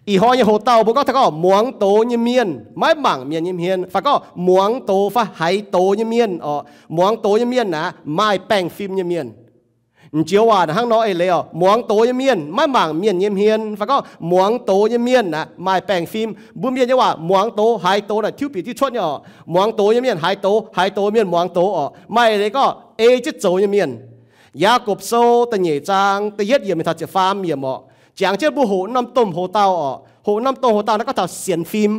Ih hnoi nyei hoc-dauh mbuo gorngv taux gorngv muangx doz nyei mienh maiv mangc mienh nyei hmien, fai gorngv muangx doz fai haiz doz nyei mienh orqc. Muangx doz nyei mienh naaic maaih baengh fim nyei mienh. M'njoux waac hnangv nor eix leiz orqc, muangx doz nyei mienh maiv mangc mienh nyei hmien, fai gorngv muangx doz nyei mienh naaic maaih baengh fim. Mbuo mienh nyei waac muangx doz, haiz doz naaic tiuv bieqc tiuv cuotv nyei orqc. Muangx doz nyei mienh haiz doz, haiz doz mienh muangx doz orqc. Maaih eix leiz gorngv ei jienv zoux nyei mienh. Yaagorpc Sou da'nyeic zaang da'yietv yiemc mingh taux ziepc faam yiemc orqc, jangx jienv mbuo hoqc norm domh hoc-dauh orqc. Hoqc norm domh hoc-dauh naaiv gorngv taux sienx fim.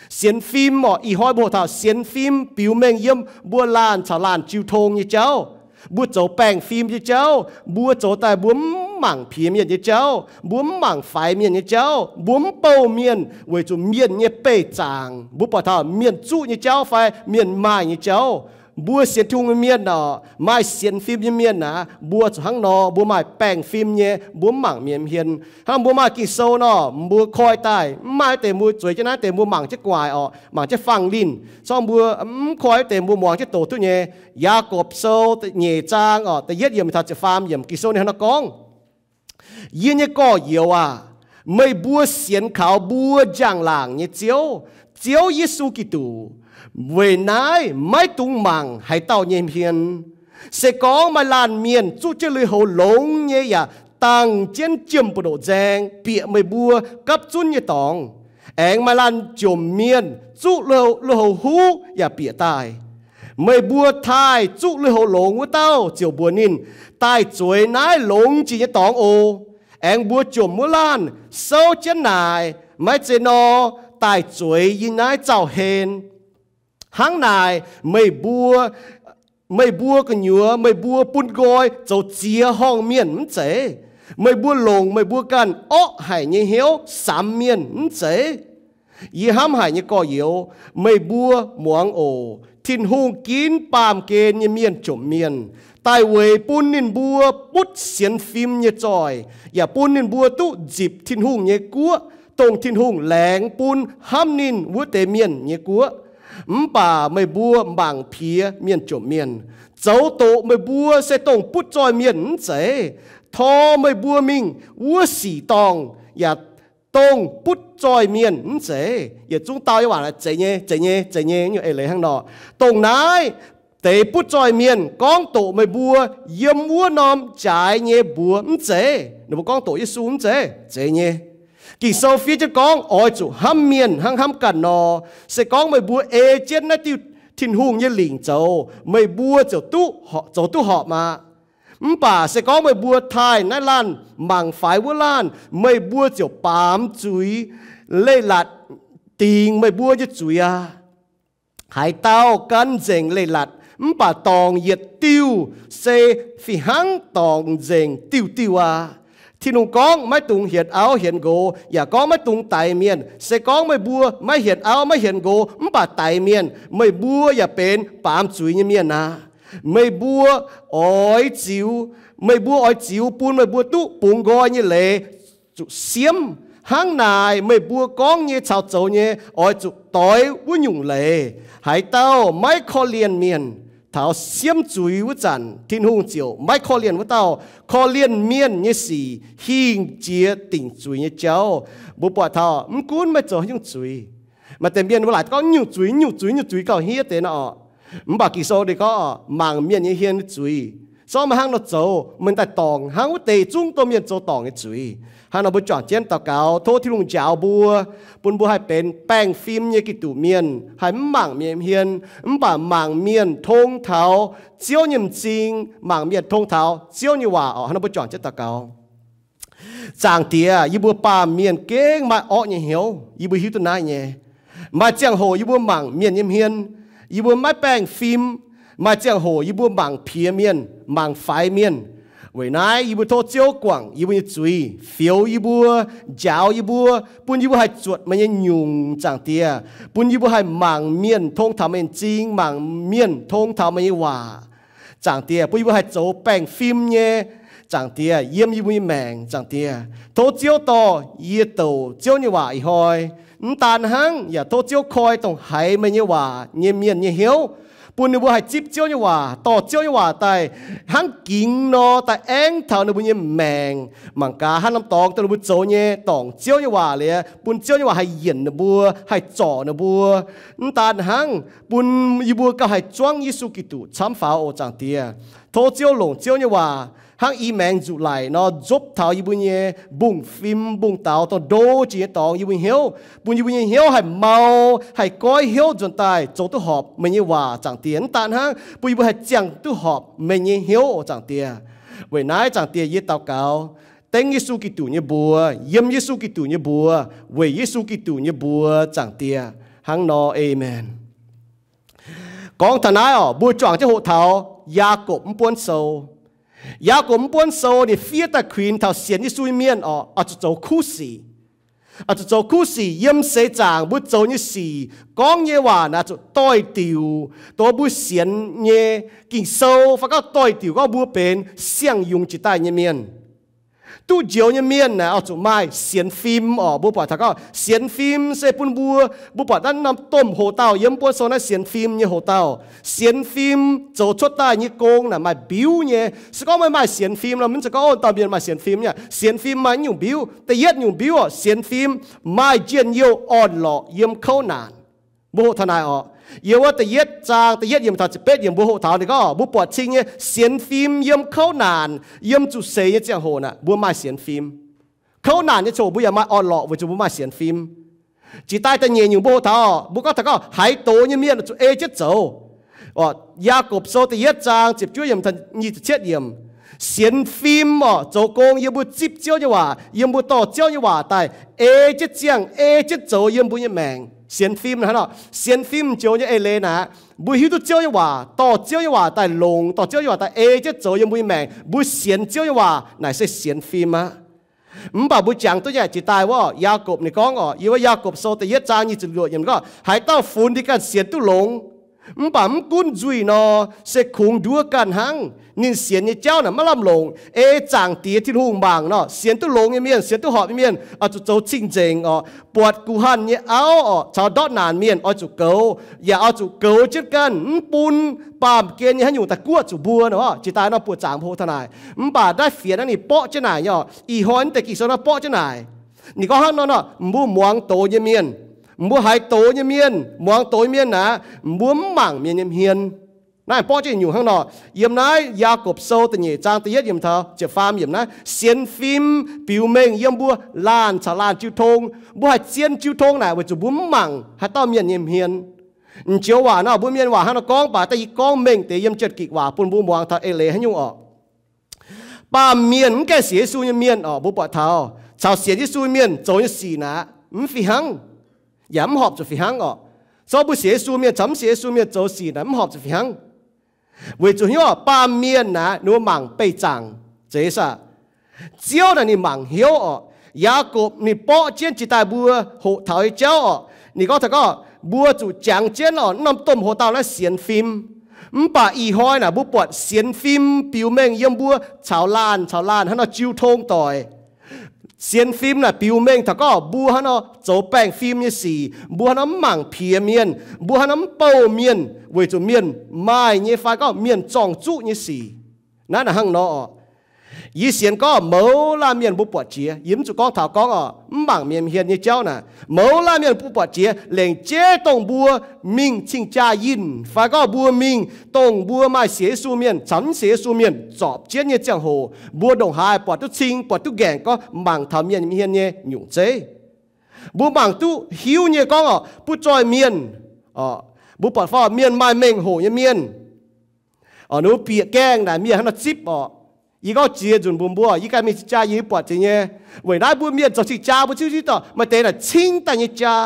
Sienx fim orqc, ih hnoi mbuo hoqc taux sienx fim biux mengh yiem mbuo laanh caux laanh jiu tong nyei jauv. Mbuo zoux baengh fim nyei jauv, mbuo zoux daaih mbuo mv mangc piex mienh nyei jauv, mbuo mv mangc faix mienh nyei jauv, mbuo mv bouh mienh weic zuqc mienh nyei beih zaangc. Mbuo buatc taux mienh zuqv nyei jauv fai mienh maaih nyei jauv, mbuo sienx Tin-Hungh nyei mienh orqc, maaih sienx fim nyei mienh aqv, mbuo zuqc hnangv nor, mbuo maaih baengh fim nyei, mbuo mv mangc mienh hmien. Hnangv mbuo maaih Ging-Sou nor, mbuo koi daaih mv maaih deix mbuo zueiz jienv naaiv deix mbuo mangc jienv gu'nguaaic orqc, mangc jienv fangx linh. Corc mbuo mv koi deix mbuo muangx jienv doqc duqv nyei. Yaagorpc Sou da'nyeic zaang orqc, da'yietv yiemc taux ziepc faam yiemc Ging-Sou ninh hnangv nor gorngv, Yie nyei gorx-youz aah! Meih mbuo sienx kaux mbuo njang-laangc nyei Ziouv, Ziouv Yesu Giduc. Weic naaiv maiv dungx mangc haaix dauh nyei hmien. Se gorngv maaih laanh mienh zuqv jienv lui-houx longx nyei yaac dangh jienv jiem buoz-ndoqv nzaeng bieqc meih mbuo gapv zunv nyei dorngx, aengx maaih laanh jomc mienh zuqv lui-houx huv yaac bieqc daaih, meih mbuo taaih zuqv lui-houx longx wuov dauh ziouc mbuox ninh, Daaih zueiz naaiv longx jiex nyei dorngx oc. Aengx mbuox jomc wuov laanh, Souv jienv naaic, maiv zeiz nor, daaih zueiz yie naaiv zauh hlen. Hnangv naaic, meih mbuo, meih mbuo gu'nyuoz meih mbuo bun nqoi zoux ziex horngh mienh mv zeiz? Meih mbuo longc meih mbuo ganh orqv haic nyei hnyouv samx mienh mv zeiz? Yie hnamv haic nyei gorx-youz, meih mbuo muangx oc. Tin-Hungh ginv baamh gen nyei mienh jomc mienh, daaih weic bun ninh mbuo butv sienx fim nyei zoih, yaac bun ninh mbuo duqv nzipc Tin-Hungh nyei guoqv, dongh Tin-Hungh laengz bun hnamv ninh wuov deix mienh nyei guoqv. Mv baac meih mbuo mangc piex mienh jomc mienh, zoux doqc meih mbuo se dongh butv zoih mienh mv zeiz. Tor meih mbuo mingh wuov sic dorngh, yaac dongh butv zoih mienh mv zeiz. Yietc zungv dau nyei waac zeiz nyei, zeiz nyei, zeiz nyei, nyungc eix leiz hnangv nor. Dongh naaiv deix butv zoih mienh gorngv doqc meih mbuo yiem wuov norm jaaix nyei mbuox mv zeiz. Ninh mbuo gorngv doqc Yesu mv zeiz, zeiz nyei. Ging-Sou fiev jienv gorngv oix zuqc hnamv mienh hnangv hnamv ganh nor. Se gorngv meih mbuo ei jienv naaiv diuh Tin-Hungh nyei lingc zoux, meih mbuo ziouc duqv, zoux duqv horpc aqv. Mv baac se gorngv meih mbuo taaih naaiv laanh mangc faix wuov laanh, meih mbuo ziouc baamz zuiz leiz-latc dingc meih mbuo nyei zuiz aqv. Haaix dauh gan nzengc leiz-latc mv baac dorngc yietc diuh, se fih hnangv dorngc nzengc diuh diuh aqv. Tin-Hungh gorngv, Maiv dungx hietc auv hietc nqox, yaac gorngv, Maiv dungx daix mienh. Se gorngv meih mbuo maiv hietc auv maiv hietc nqox mv baac daix mienh, meih mbuo yaac benx baamz zuiz nyei mienh aqv. Meih mbuo oix ziux, meih mbuo oix ziux bun meih mbuo duqv bungx nqoi nyei leiz zuqc siemv. Hnangv naaic, meih mbuo gorngv nyei caux zoux nyei oix zuqc doix wuov nyungc leiz. Haaix dauh maiv korv-lienh mienh taux siemv zuiz wuov zanc, Tin-Hungh ziouc maiv korv-lienh wuov dauh. Korv-lienh mienh nyei sic hingh jiex dingc zuiz nyei jauv. Mbuo buatc taux mv gunv meih zoux haaix nyungc zuiz, maaih deix mienh mbuo laaic gorngv nyungc zuiz, nyungc zuiz, nyungc zuiz gauh hiev deix nor. Mv baac Ging-Sou ninh gorngv, mangc mienh nyei hmien nyei zuiz. Sorng meih hnangv nor zoux, meih daaih dorngc hnangv wuov deix zungv domh mienh zoux dorngc nyei zuiz. Hnangv nor mbuo juangc jienv daux gaux, tov Tin-Hungh njaaux mbuo, bun mbuo haih benx baengh fim nyei Giduc mienh, haih mv mangc mienh hmien, mv baac mangc mienh tong taux Ziouv nyei m'zing, mangc mienh tong taux Ziouv nyei waac orqc. Hnangv nor mbuo juangc jienv daux gaux. Zaangc Diex, yie mbuo baamh mienh gengh maaih orqv nyei hnyouv, yie mbuo hiuv duqv naaiv nyei. Maaih ziangh hoc yie mbuo mangc mienh nyei hmien, yie mbuo maiv baengh fim. Maaih ziangh hoc yie mbuo mangc piex mienh, mangc faix mienh. Weic naaiv yie mbuo tov Ziouv guangc yie mbuo nyei zuiz, fioux yie mbuo, njaaux yie mbuo, bun yie mbuo haih zuotc meih nyei nyungc, Zaangc Diex, bun yie mbuo haih mangc mienh tong taux meih nyei m'zing, mangc mienh tong taux meih nyei waac. Zaangc Diex, bun yie mbuo haih zoux baengh fim nyei, Zaangc Diex, yiem yie mbuo nyei maengc, Zaangc Diex. Tov Ziouv dorh yie douc Ziouv nyei waac ih hnoi. Mv daan hnangv, yaac tov Ziouv koi dongh haiz meih nyei waac nyei mienh nyei hnyouv, bun ninh mbuo haih zipv Ziouv nyei waac, dorh Ziouv nyei waac daaih hnangv gingx nor daaih aengx taux ninh mbuo nyei maengc. Mangc gaax haaix norm dorngx dongh ninh mbuo zoux nyei, dorngc Ziouv nyei waac liuz, bun Ziouv nyei waac haih yienc ninh mbuo, haih zorc ninh mbuo. Mv daan hnangv, bun yie mbuo gauh haih zuangv Yesu Giduc camv faaux oc, Zaangc Diex. Tov Ziouv longc Ziouv nyei waac hnangv i maengx nzuqc laic nor nzopv taux yie mbuo nyei mbungv-fim mbungv-daux, dongh ndo jiex nyei dorngx yie mbuo hnyouv, bun yie mbuo nyei hnyouv haih mau, haih goiv hnyouv nzuonx daaih zoux duqv horpc meih nyei waac, Zaangc Diex. Mv daan hnangv, bun yie mbuo haih ziangh duqv horpc meih nyei hnyouv oc, Zaangc Diex. Weic naaiv, Zaangc Diex, yie daux gaux dengv Yesu Giduc nyei mbuox, yiem Yesu Giduc nyei mbuox, weic Yesu Giduc nyei mbuox, Zaangc Diex. Hnangv nor, aamen. Gorngv taux naaiv oc, mbuo juangc jienv hoqc taux Yaagorpc mv buonv sou. Yaagorpc mv buonv sou ninh fiev daaih kuinx taux sienx Yesu nyei mienh oc, oix zuqc zoux kuv sic. Oix zuqc zoux kuv sic yiem seix zaangc mbuo zoux nyei sic, gorngv nyei waac naaic zuqc doix-diuc, dongh mbuo sienx nyei Ging-Sou fai gorngv doix-diuc gorngv mbuo benx siang-yungz jiex daaih nyei mienh. Duqv njoux nyei mienh naaic oix zuqc maaih sienx fim oc. Mbuo buatc taux gorngv sienx fim se bun mbuo, mbuo buatc naaiv norm domh hoc-dauh yiem buonv sou naaiv sienx fim nyei hoc-dauh. Sienx fim zoux cuotv daaih nyei gong naaic maaih mbiuv nyei. Se gorngv meih maaih sienx fim nor, mv zeiz gorngv ov, dauh mienh maaih sienx fim nyei. Sienx fim maaih nyungc mbiuv. Da'yietv nyungc mbiuv oc, sienx fim maaih njien-youh orn-lorqc yiem kouv naanc. Mbuo hoqc taux naaic oc. Yiem wuov da'yietv zaang da'yietv yiemc taux ziepc betv yiemc mbuo hoqc taux ninh gorngv mbuo buatc cing nyei sienx fim yiem kouv naanc, yiem zuqc seix nyei ziangh hoc naaic mbuo maaih sienx fim. Kouv naanc nyei ziangh hoc mbuo yaac maaih orn-lorqc weic zuqc mbuo maaih sienx fim. Jiex daaih da'nyeic nyungc mbuo hoqc taux, mbuo gorngv taux gorngv haaix doz nyei mienh zuqc ei jienv zoux. Yaagorpc Sou da'yietv zaang ziepc juov yiemc taux nyic ziepc cietv yiemc. Sienx fim oc, zoux gong yiem mbuo zipv Ziouv nyei waac, yiem mbuo dorh Ziouv nyei waac daaih ei jienv ziangh, ei jienv zoux yiem mbuo nyei maengc. Sienx fim hnangv nor, sienx fim joux nyei eix leiz naaic, mbuo hiuv duqv Ziouv nyei waac, dorh Ziouv nyei waac daaih longx, dorh Ziouv nyei waac daaih ei jienv zoux yiem mbuo nyei maengc, mbuo sienx Ziouv nyei waac naaic se sienx fim aqv. Mv baac mbuo jangx duqv nyei jiex daaih wuov, Yaagorpc ninh gorngv oc, yiem wuov Yaagorpc Sou da'yietv zaang nyic ziepc luoqc yiemc gorngv, haaix dauh funx ninh ganh sienx duqv longx, mv baac mv gunv nzuih nor, se kungx nduov ganh hnangv. Ninh sienx nyei jauv naaic maiv lamh longc, ei Zaangc Diex Tin-Hungh mangc nor, sienx duqv longx nyei mienh, sienx duqv horpc nyei mienh oix zuqc zoux cing-nzengc oc. Buatc guh hanh nyei auv oc, caux ndortv naanc mienh oix zuqc goux, yaac oix zuqc goux jienv ganh, mv bun baamh gen nyei haaix nyungc daaih guoqv zuqc mbuo nor. Jiex daaih nor buoqc zaangc mbuo hoqc taux naaic. Mv baac naaiv fienx naaiv ninh borqv jienv naaic nyei oc. Ih hnoi naaiv deix Ging-Sou naaiv borqv jienv naaic. Ninh gorngv hnangv nor nor, mbuo muangx doz nyei mienh, mbuo haiz doz nyei mienh, muangx doz nyei mienh naaic, mbuo mv mangc mienh nyei hmien. Naaiv borqv jienv nyungc hnangv nor. Yiem naaiv Yaagorpc Sou da'nyeic zaang da'yietv yiemc taux ziepc faam yiemc naaiv, sienx fim biux mengh yiem mbuo laanh caux laanh jiu tong. Mbuo haih zien jiu tong naaic weic zuqc mbuo mv mangc haaix dauh mienh nyei hmien. M'joux waac nor, mbuo mienh waac hnangv nor gorngv, mv baac da'yietv gorngv mengh deix yiem Janx-Gikc waac bun mbuo muangx taux eix leiz haaix nyungc oc. Baamh mienh mv gaengh sienx Yesu nyei mienh oc, mbuo buatc taux caux sienx Yesu mienh zoux nyei sic naaic mv fih hnangv, yaac mv horpc zuqc fih hnangv oc. Zorqv mbuo sienx Yesu mienh caux mv sienx Yesu mienh zoux sic naaic mv horpc zuqc fih hnangv. Weic zuqc hnyouv baamh mienh naaic ninh mbuo mangc beih zaangc zeiz aqv. Ziouv naaic ninh mangc hnyouv oc. Yaagorpc ninh borqv jienv jiex daaih mbuo hoqc taux nyei jauv oc. Ninh gorngv taux gorngv mbuo zuqc jangx jienv oc, norm domh hoc-dauh naaiv sienx fim. Mv baac ih hnoi naaic mbuo buatc sienx fim biux mengh yiem mbuo caux laanh caux laanh hnangv nor jiu tong doic. Sienx fim naaic biux mengh taux gorngv mbuo hnangv nor zoux baengh fim nyei sic, mbuo hnangv nor mv mangc piex mienh, mbuo hnangv nor mv bouh mienh weic zuqc mienh maaih nyei fai gorngv mienh zorng-zuqv nyei sic. Naaiv naaic hnangv nor oc. Yie sienx gorngv mouz laanh mienh mbuo buatc jiex, yie mv zuqc gorngv taux gorngv oc, mv mangc mienh hmien nyei jauv naaic, mouz laanh mienh mbuo buatc jiex lengc jeiv dongh mbuo mingh cing-jaa yinh fai gorngv mbuo mingh dongh mbuo maaih sienx Yesu mienh caux mv sienx Yesu mienh zorpc jienv nyei ziangh hoc, mbuo ndongc haaix buatc duqv cing, buatc duqv nqaengc gorngv mangc taux mienh hmien nyei nyungc zeiv. Mbuo mangc duqv hiuv nyei gorngv oc, butv-zoih mienh, mbuo buatc faaux mienh maaih mengh hoc nyei mienh, ninh mbuo bieqc gaengh naaic mienh hnangv nor zipv oc. Yie gorngv ziex nzunc mbuox mbuo, yie ganh mingh cing-jaa yie buatc jiex nyei. Weic naaiv mbuo mienh zoux cing-jaa mbuo ziouc ziouc dorh maaih deix naaic cingv daaih nyei jaa.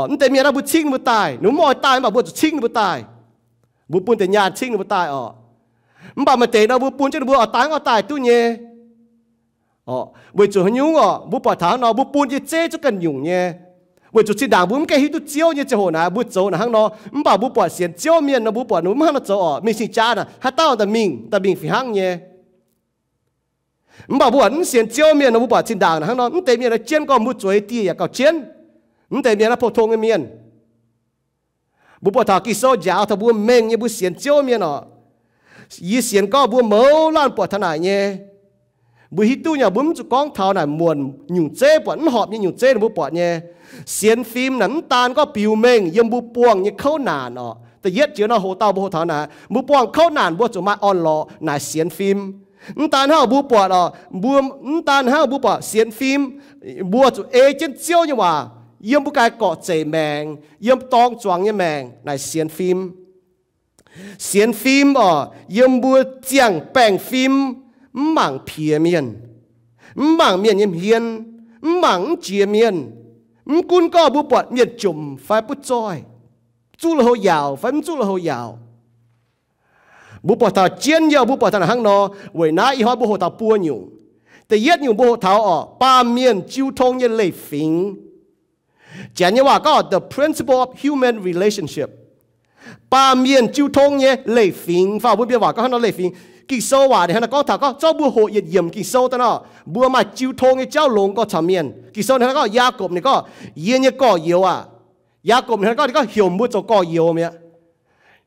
Mv deix mienh naaiv mbuo cingv ninh mbuo daaih, ninh mbuo mv oix daaih mv baac mbuo zuqc cingv ninh mbuo daaih. Mbuo bun deix nyaanh cingv ninh mbuo daaih oc. Mv baac maaih deix nor mbuo bun jienv ninh mbuo oix daaih mv oix daaih duqv nyei. Weic zuqc haaix nyungc oc, mbuo buatc taux hnangv nor mbuo bun yie zeiv zuqc ganh nyungc nyei. Weic zuqc zinh ndaangc mbuo mv gaengh hiuv duqv Ziouv nyei ziangh hoc naaic mbuo zoux naaic hnangv nor, mv baac mbuo buatc sienx Ziouv mienh nor mbuo buatc ninh mbuo mv hnangv nor zoux oc, mingh cing-jaa naaic haaix dauh daaih mingh, daaih mingh fih hnangv nyei. Mv baac mbuo buatc mv sienx Ziouv mienh nor mbuo buatc zinh ndaangc naaic hnangv nor, mv deix mienh naaiv jienv gorngv mbuo zueiz dieh yaac gauh jienv. Mv deix mienh naaiv pou-tong nyei mienh. Mbuo buatc taux Ging-Sou njaaux taux mbuo mengh nyei mbuo sienx Ziouv mienh oc. Yie sienx gorngv mbuo mouz laanh buatc taux naaic nyei. Mbuo hiuv duqv nyei, mbuo mv zuqc gorngv taux naaic muonc nyungc zeiv buatc, mv horpc nyei nyungc zeiv ninh mbuo buatc nyei. Sienx fim naaic mv daan gorngv biux mengh yiem mbuo buangh nyei kouv naanc oc. Da'yietv jiex nor hoc dauh mbuo hoqc taux naaic, mbuo buangh kouv naanc mbuo zuqc maaih orn-lorqc naaic sienx fim. Mv daan hnangv mbuo buatc oc, mbuo, mv daan hnangv mbuo buatc sienx fim, mbuo zuqc ei jienv Ziouv nyei waac yiem mbuo ganh gorqv-zeic maengc, yiem dorng zuangx nyei maengc naaic sienx fim. Sienx fim oc, yiem mbuo ziangh baengh fim, mv mangc piex mienh, mv mangc mienh nyei hmien, mv mangc mv jiex mienh. Mv gunv gorngv mbuo buatc mienh jomc fai butv zoih, zuqv lui-houx yaauc fai mv zuqv lui-houx yaauc, mbuo buatc taux jienv nyei, mbuo buatc taux naaic hnangv nor. Weic naaiv ih hnoi mbuo hoqc taux buo nyungc. Da'yietv nyungc mbuo hoqc taux oc, baamh mienh jiu tong nyei leiz-fingx. Janx nyei waac gorngv the principle of human relationship. Baamh mienh jiu tong nyei leiz-fingx, fai mbuo mienh waac gorngv hnangv nor leiz-fingx. Ging-Sou waac ninh hnangv nor gorngv taux gorngv zorqv mbuo hoqc yietc yiemc Ging-Sou daaih nor, mbuo maaih jiu tong nyei jauv longx gorx caux mienh. Ging-Sou ninh hnangv nor gorngv, Yaagorpc ninh gorngv, Yie nyei gorx-youz aah. Yaagorpc ninh hnangv nor gorngv, ninh gorngv heuc mbuo zoux gorx-youz mi'aqv.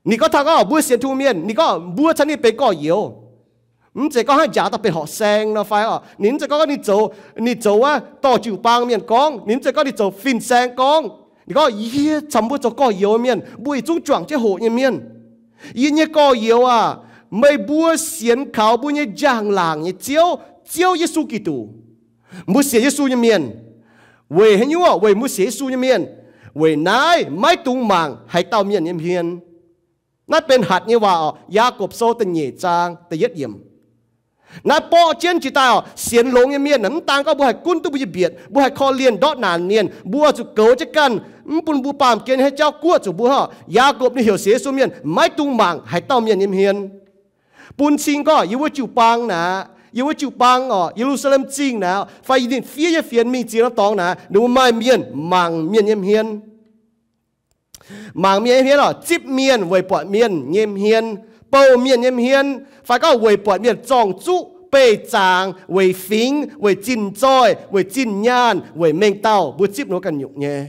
Ninh gorngv taux gorngv mbuo sienx Tin-Hungh mienh, ninh gorngv mbuo caux ninh benx gorx-youz. Mv zeiz gorngv hnangv njaaux daaih benx horqc saeng nor fai oc. Ninh mv zeiz gorngv ninh zoux, ninh zoux wuov dorh jiu-baang mienh gorngv. Ninh mv zeiz gorngv ninh zoux fin-saeng gorngv. Ninh gorngv, Yie caux mbuo zoux gorx-youz mienh, mbuo yietc zungv juangc jienv hoqc nyei mienh. Yie nyei gorx-youz aah, meih mbuo sienx kaux mbuo nyei njang-laangc nyei Ziouv, Ziouv Yesu Giduc. Mbuo sienx Yesu nyei mienh. Weic haaix nyungc? Weic mbuo sienx Yesu nyei mienh, weic naaiv maiv dungx mangc haaix dauh mienh nyei hmien. Naaiv benx hatc nyei waac oc. Yaagorpc Sou da'nyeic zaang da'yietv yiemc. Naaiv borqv jienv jiex daaih oc, sienx longx nyei mienh, mv daan gorngv mbuo haih gunv duqv mbuo nyei mbietc, mbuo haih korv-lienh ndortv naanc mienh, mbuo zuqc goux jienv ganh, mv bun mbuo baamh gen haaix jauv guoqv zuqc mbuo oc. Yaagorpc ninh heuc sienx Yesu mienh maiv dungx mangc haaix dauh mienh nyei hmien. Bun cing gorngv yiem wuov jiu-baang naaic, yiem wuov jiu-baang oc, Ye^lu^saa^lem Zingh naaic, fai yiem ninh fiev nyei fienx mingh ziex norm dorngx naaic, ninh mbuo maaih mienh mangc mienh nyei hmien. Mangc mienh nyei hmien oc, zipv mienh weic buatc mienh nyei hmien, bouh mienh nyei hmien, fai gorngv weic buatc mienh zorng-zuqv, beih zaangc, weic fingx, weic zinh zoih, weic zinh nyaanh, weic mengh dauh, mbuo zipv ninh mbuo ganh nyungc nyei.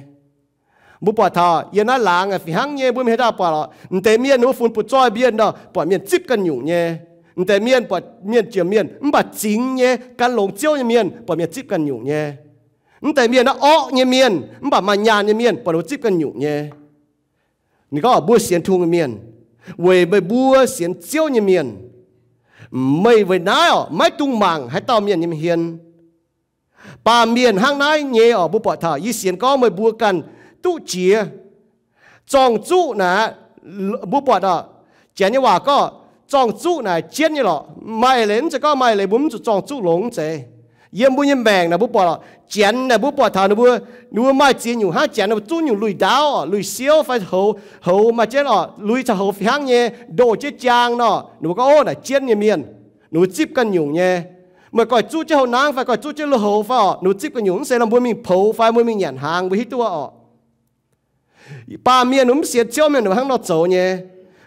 Mbuo buatc taux yiem naaiv laangz fih hnangv nyei, mbuo mingh haaix dauh buatc oc, m'deix mienh ninh mbuo funx butv-zoih mienh nor, buatc mienh zipv ganh nyungc nyei. M'deix mienh buatc mienh jiex mienh mv baac zingx nyei, gan longx Ziouv nyei mienh buatc mienh zipv ganh nyungc nyei. M'deix mienh naaiv orqv nyei mienh mv baac maaih nyaanh nyei mienh buatc ninh mbuo zipv ganh nyungc nyei. Ninh gorngv mbuo sienx Tin-Hungh nyei mienh, weic meih mbuo sienx Ziouv nyei mienh, meih weic naaiv oc maiv dungx mangc haaix dauh mienh nyei hmien. Baamh mienh hnangv naaiv nyei oc, mbuo buatc taux yie sienx gorngv meih mbuo ganh duqv jiex. Zorng-zuqv naaic, mbuo buatc oc, Janx nyei waac gorngv zorng-zuqv naaic jienv nyei lorqc. Maaih leiz mv zeiz gorngv maaih leiz mbuo mv zuqc zorng-zuqv longx, mv zeiz. Yiem mbuo nyei maengc naaic mbuo buatc oc, Janx naaic mbuo buatc taux ninh mbuo, ninh mbuo maaih ziex nyungc hnangv Janx, ninh mbuo zuqv nyungc lui-ndaauv oc, lui-siouv fai houx, houx maaih jienv oc, lui caux houx fih hnangv nyei, ndoh jienv jaang nor, ninh mbuo gorngv, Ov, naaic jienv nyei mienh, ninh mbuo zipv ganh nyungc nyei. Meih goiv zuqv jienv houx-naang fai goiv zuqv jienv lui-houx fai oc, ninh mbuo zipv ganh nyungc. Mv zeiz nor mbuo mingh poux fai mbuo mingh nyanc hnaangx, mbuo hiuv duqv oc. Baamh mienh mv sienx Ziouv mienh ninh mbuo hnangv nor zoux nyei.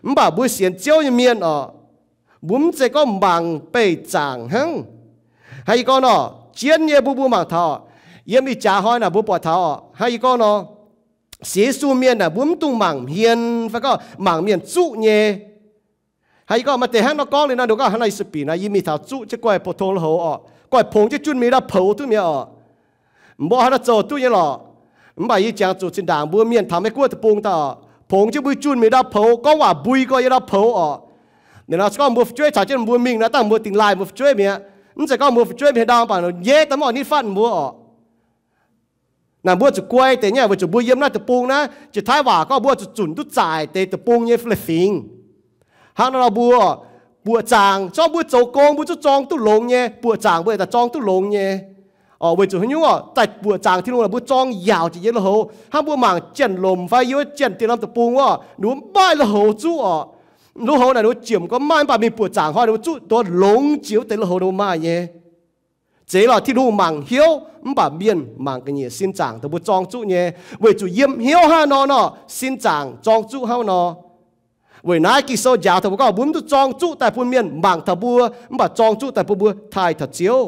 Mv baac mbuo sienx Ziouv nyei mienh oc, mbuo mv zeiz gorngv mangc beih zaangc hnangv. Hnangv yie gorngv nor, jienv nyei mbuo, mbuo mangc taux yiem ih jaax hnoi naaic mbuo buatc taux oc, hnangv yie gorngv nor, sienx Yesu mienh naaic mbuo mv dungx mangc hmien fai gorngv mangc mienh zuqv nyei. Hnangv yie gorngv maaih deix hnangv nor gorngv liuz nor, ninh gorngv hnangv nor, yie se bieqc naaic yie mingh taux zuqv jienv guaih pou-tong lui-houx oc, guaih pongx jienv junh mingh ndau poux duqv mi'aqv oc. Mv baac hnangv nor zoux duqv nyei lorqc. Mv baac yie jangx zuqc zinh ndaangc mbuo mienh taux Meiv-Guoqv deic-bung daaih oc, pongx jienv mbuo junh mingh ndau poux, gorngv waac mbui gorx yiem ndau poux oc. Ninh nor se gorngv mbuo fu'jueiv caux jienv mbuo mingh nor, dangh mbuo dingx laaih mbuo fu'jueiv mi'aqv. Mv zeiz gorngv mbuo fu'jueiv mingh ndau, mv baac nor nyeiv daaih mv oix nitv fatv mbuo oc. Naaic mbuo zuqc guai deix nyei, weic zuqc mbuo yiem naaiv deic-bung naaiv, jiex Taiv waac gorngv mbuo zuqc zunc duqv zaaic deix deic-bung nyei leiz-fingx. Hnangv nor nor mbuo buoqc zaangc, zorngv mbuo zoux gong mbuo zuqc zorng duqv longx nyei, buoqc zaangc mbuo daaih zorng duqv longx nyei. Oc, weic zuqc haaix nyungc oc, daaih buoqc zaangc Tin-Hungh naaic mbuo zorng yaauc jiex nyei lui-houx. Hnangv mbuo mangc janx-lomc fai yiem wuov janx-dienh norm deic-bung wuov, ninh mbuo mv maaih lui-houx zuqv oc. Lui-houx naaic ninh mbuo ziemc gorngv maaih, mv baac mingh buoqc zaangc hnoi ninh mbuo zuqv nduov longx jiex wuov deix lui-houx ninh mbuo maaih nyei. Zeiz lorqc, Tin-Hungh mangc hnyouv, mv baac mienh mangc ga'nyiec sin zaangc dongh mbuo zorng zuqv nyei. Weic zuqc yiem hnyouv hnangv nor nor, sin zaangc zorng zuqv hnangv nor. Weic naaiv Ging-Sou njaaux taux mbuo gorngv mbuo mv duqv zorng zuqv daaih bun mienh mangc taux mbuo, mv baac zorng zuqv daaih bun mbuo taaih taux Ziouv.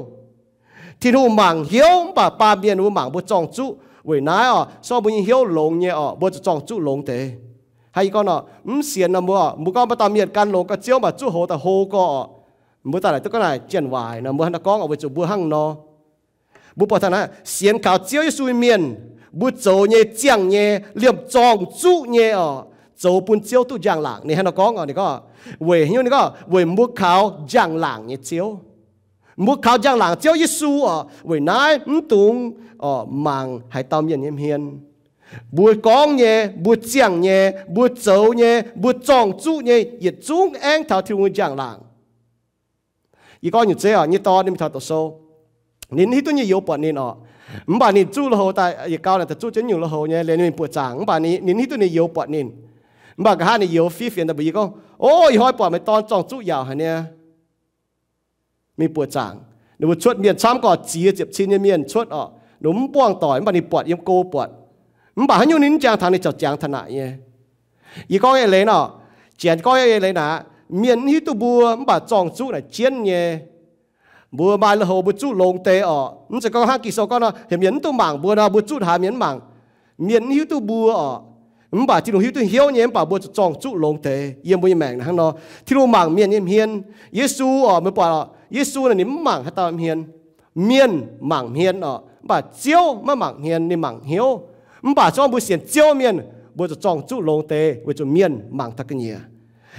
Tin-Hungh mangc hnyouv, mv baac baamh mienh mbuo mangc mbuo zorng zuqv. Weic naaiv oc, se gorngv mbuo nyei hnyouv longx nyei oc, mbuo zuqc zorng zuqv longx deix. Hnangv yie gorngv nor, mv sienx nor mbuo, mbuo gorngv maaih dauh mienh gan longx gau, Ziouv mv baac zuqc houx daaih hlo gau oc. Mbuo daaih laaix duqv gorngv naaic janx-waaic nor, mbuo hnangv naaiv gorngv oc, weic zuqc mbuo hnangv nor. Mbuo buatc taux naaiv, sienx kaux Ziouv Yesu nyei mienh, mbuo zoux nyei, ziangh nyei, liemh zorng-zuqv nyei oc, zoux bun Ziouv duqv njang-laangc. Ninh hnangv nor gorngv oc, ninh gorngv, weic haaix nyungc, ninh gorngv, weic mbuo kaux njang-laangc nyei Ziouv. Mbuo kaux njang-laangc Ziouv Yesu oc, weic naaiv mv dungx oc mangc haaix dauh mienh nyei hmien. Mbuo gorngv nyei, mbuo ziangh nyei, mbuo zoux nyei, mbuo zorng-zuqv nyei, yietc zungv aengv taux Tin-Hungh njang-laangc. Yie gorngv nyungc zeiv oc, nyei dorn ninh mingh taux doqc sou. Ninh hiuv duqv nyei youz buatc ninh oc. Mv baac ninh zuqv lui-houx daaih, yietc gau naaic daaih zuqv jienv nyungc lui-houx nyei, liuz ninh mingh buoqc zaangc. Mv baac ninh, ninh hiuv duqv ninh youz buatc ninh. Mv baac nqa'haav ninh youz fiev fienx daaih mbuox yie gorngv, O, ih hnoi buatc meih dorn zorng-zuqv yaauc haic niaa. Mingh buoqc zaangc. Ninh mbuo cuotv mienh camv gorqv ziex ziepc cin nyei mienh cuotv oc. Ninh mv buangh doic, mv baac ninh buatc yiem go buatc. Mv baac haaix nyungc ninh mv jangx taux, ninh ziouc jangx taux naaic nyei. Yie gorngv eix leiz nor, Janx gorngv eix leiz naaic, mienh mv hiuv duqv mbuo, mv baac zorng-zuqv naaic jienv nyei. Mbuo maaih lui-houx mbuo zuqv longx deix oc. Mv zeiz gorngv hnangv Ging-Sou gorngv nor, heuc mienh mv dungx mangc mbuo nor, mbuo zuqv haaix mienh mv mangc. Mienh mv hiuv duqv mbuo oc. Mv baac Tin-Hungh hiuv duqv hnyouv nyei, mv baac mbuo zuqc zorng-zuqv longx deix. Yiem mbuo nyei maengc naaic hnangv nor, Tin-Hungh mangc mienh nyei hmien. Yesu oc, meih buatc oc, Yesu naaic ninh mv mangc haaix dauh hmien. Mienh mangc hmien oc, mv baac Ziouv maiv mangc hmien, ninh mangc hnyouv. Mv baac se gorngv mbuo sienx Ziouv mienh, mbuo zuqc zorng-zuqv longx deix weic zuqc mienh mangc taux ga'nyiec.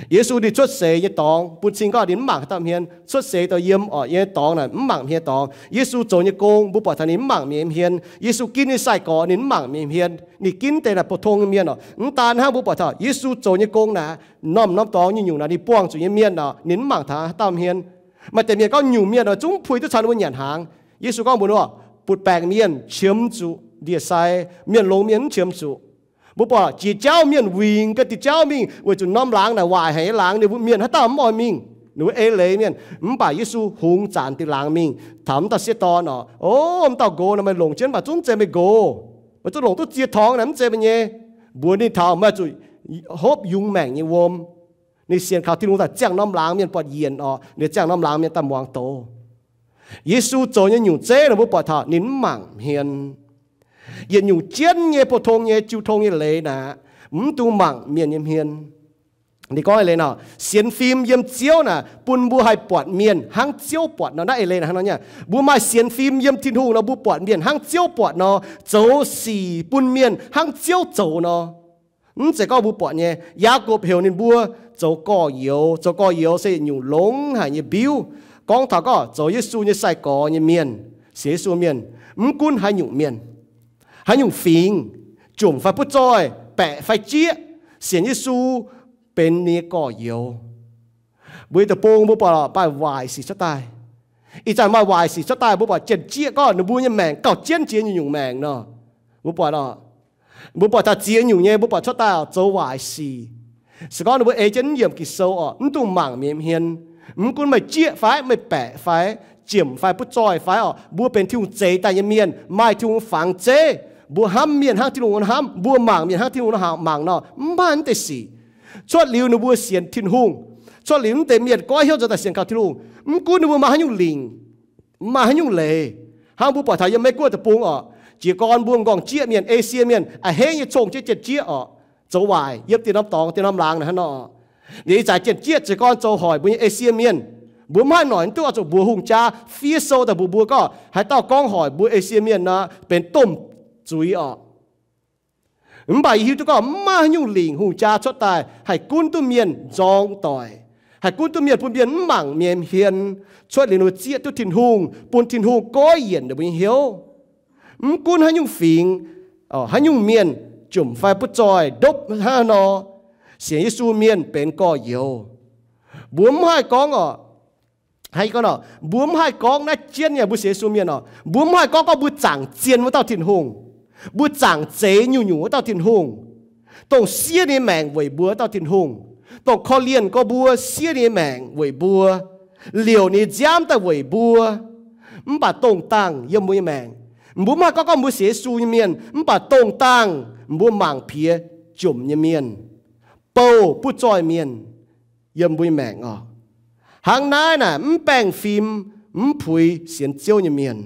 Yesu ninh cuotv seix nyei dorngx, bun cing gorngv ninh mv mangc haaix dauh hmien, cuotv seix daaih yiem oc, yiem nyei dorngx naaic mv mangc hmien dorngx. Yesu zoux nyei gong, mbuo buatc taux ninh mv mangc mienh nyei hmien. Yesu ginv ninh sai-gorx, ninh mv mangc mienh nyei hmien. Ninh ginv deix naaic pou-tong nyei mienh oc. Mv daan hnangv, mbuo buatc taux Yesu zoux nyei gong naaic, norm-norm dorngx nyungc-nyungc naaic ninh buangh zuqc nyei mienh oc, ninh mv mangc taux haaix dauh hmien. Maaih deix mienh gorngv nyungc mienh oc, zungv puix duqv caux ninh mbuo nyanc hnaangx. Yesu gorngv mbuox ninh, butv-baengc mienh qiemx zuqc ndie-sai, mienh longx mienh mv qiemx zuqc. Mbuo buatc jiex jauv mienh wingx ga'ndiev jauv mingh weic zuqc norm laangz naaic waaic haic nyei laangz, ninh mbuo mienh haaix dauh mv oix mingh. Ninh mbuo eix leiz mienh. Mv baac Yesu hungx zanc diuh laangz mingh taux mv dauh sieqv dorn oc, O, mv dauh nqox nor, meih longc jienv mv baac zungv mv zeiz meih nqox. Meih zungv longc duqv ziex torngx naaic mv zeiz meih nyei. Mbuox ninh taux meih zuqc hopv yungz maengc nyei wuom. Ninh sienx kaux Tin-Hungh daaih ziangh norm laangz mienh buatc yienc oc, ninh ziangh norm laangz mienh daaih muangx doz. Yesu zoux nyei nyungc zeiv nor mbuo buatc taux ninh mv mangc hmien. Yietc nyungc jienv nyei pou-tong nyei jiu tong nyei leiz naaic, mv dungx mangc mienh nyei hmien. Ninh gorngv eix leiz nor, sienx fim yiem Ziouv naaic bun mbuo haih buatc mienh hnangv Ziouv buatc nor. Naaiv eix leiz naaic hnangv nor nyei, mbuo maaih sienx fim yiem Tin-Hungh nor, mbuo buatc mienh hnangv Ziouv buatc nor, zoux sic bun mienh hnangv Ziouv zoux nor. Mv zeiz gorngv mbuo buatc nyei. Yaagorpc heuc ninh mbuo zoux gorx-youz. Zoux gorx-youz se yietc nyungc longx haic nyei mbiuv, gorngv taux gorngv zoux Yesu nyei sai-gorx nyei mienh, sienx Yesu mienh, mv gunv haaix nyungc mienh, haaix nyungc fingx, jomc fai butv zoih, baeqc fai jieqv, sienx Yesu benx ninh nyei gorx-youz. Mbuo nyei deic-bung mbuo buatc maaih waaic sic cuotv daaih. Ih zanc maaih waaic sic cuotv daaih, mbuo buatc janx-jieqv gorngv ninh mbuo nyei maengc gauh jienv jiex nyungc-nyungc maengc nor. Mbuo buatc oc, mbuo buatc taux ziex nyungc nyei, mbuo buatc cuotv daaih oc, zoux waaic sic. Se gorngv ninh mbuo ei jienv mv yiemc Ging-Sou oc, mv dungx mangc mienh hmien. Mv gunv meih jieqv fai, meih baeqc fai, jomc fai butv zoih fai oc, mbuo benx Tin-Hungh zeix daaih nyei mienh, maaih Tin-Hungh fangx zeiv. Mbuo hnamv mienh hnangv Tin-Hungh hnamv, mbuo mangc mienh hnangv Tin-Hungh mangc nor, mv maaih mv deix sic. Cuotv liuz ninh mbuo sienx Tin-Hungh, cuotv liuz mv deix mienh goiv hnyouv nzuonx daaih sienx kaux Tin-Hungh, mv gunv ninh mbuo maaih haaix nyungc lingc, maaih haaix nyungc leiz. Hnangv mbuo buatc taux yiem Meiv-Guoqv deic-bung oc, jiez gorn mbuo m'nqorngv jieqv mienh, Esie mienh a'hneiv nyei cong jienv janx-jieqv oc, zoux waaic yiem dien norm dorngx dien norm laangz naaic hnangv nor. Liuz ih zanc janx-jieqv jiez gorn zoux hoic mbuo nyei Esie mienh. Mbuo mv haih noic mv duqv oix zuqc mbuox hungh jaa fiev sou daaih mbuox mbuo gorngv haaix dauh gorngv hoic mbuo Esie mienh nor benx domh zuiz oc. Mv baac yie hiuv duqv gorngv mv maaih haaix nyungc lingc hungh jaa cuotv daaih haih gunv duqv mienh nzorng doic, haih gunv duqv mienh bun mienh mv mangc mienh hmien, cuotv liuz ninh mbuo zieqv duqv Tin-Hungh, bun Tin-Hungh goiv yienc ninh mbuo nyei hnyouv. Mv gunv haaix nyungc fingx, haaix nyungc mienh, jomc fai butv zoih, ndopv hnangv haaix nor, sienx Yesu mienh benx gorx-youz. Mbuo mv haih gorngv oc, mbuo mv haih gorngv naaiv jienv nyei mbuo sienx Yesu mienh oc, mbuo mv haih gorngv gorngv mbuo zaangc zien wuov dauh Tin-Hungh, mbuo zaangc zeix nyungc-nyungc wuov dauh Tin-Hungh, dongh siev ninh maengc weic mbuo wuov dauh Tin-Hungh, dongh korv-lienh gorx mbuo siev ninh maengc weic mbuo, liouc ninh nziaamv daaih weic mbuo. Mv baac dongh dangh yiem mbuo nyei maengc, mbuo mv haih gorngv gorngv mbuo sienx Yesu nyei mienh, mv baac dongh dangh mbuo mangc piex jomc nyei mienh, bouh butv zoih mienh yiem mbuo nyei maengc oc. Hnangv naaiv naaic mv baengh fim, mv puix sienx Ziouv nyei mienh.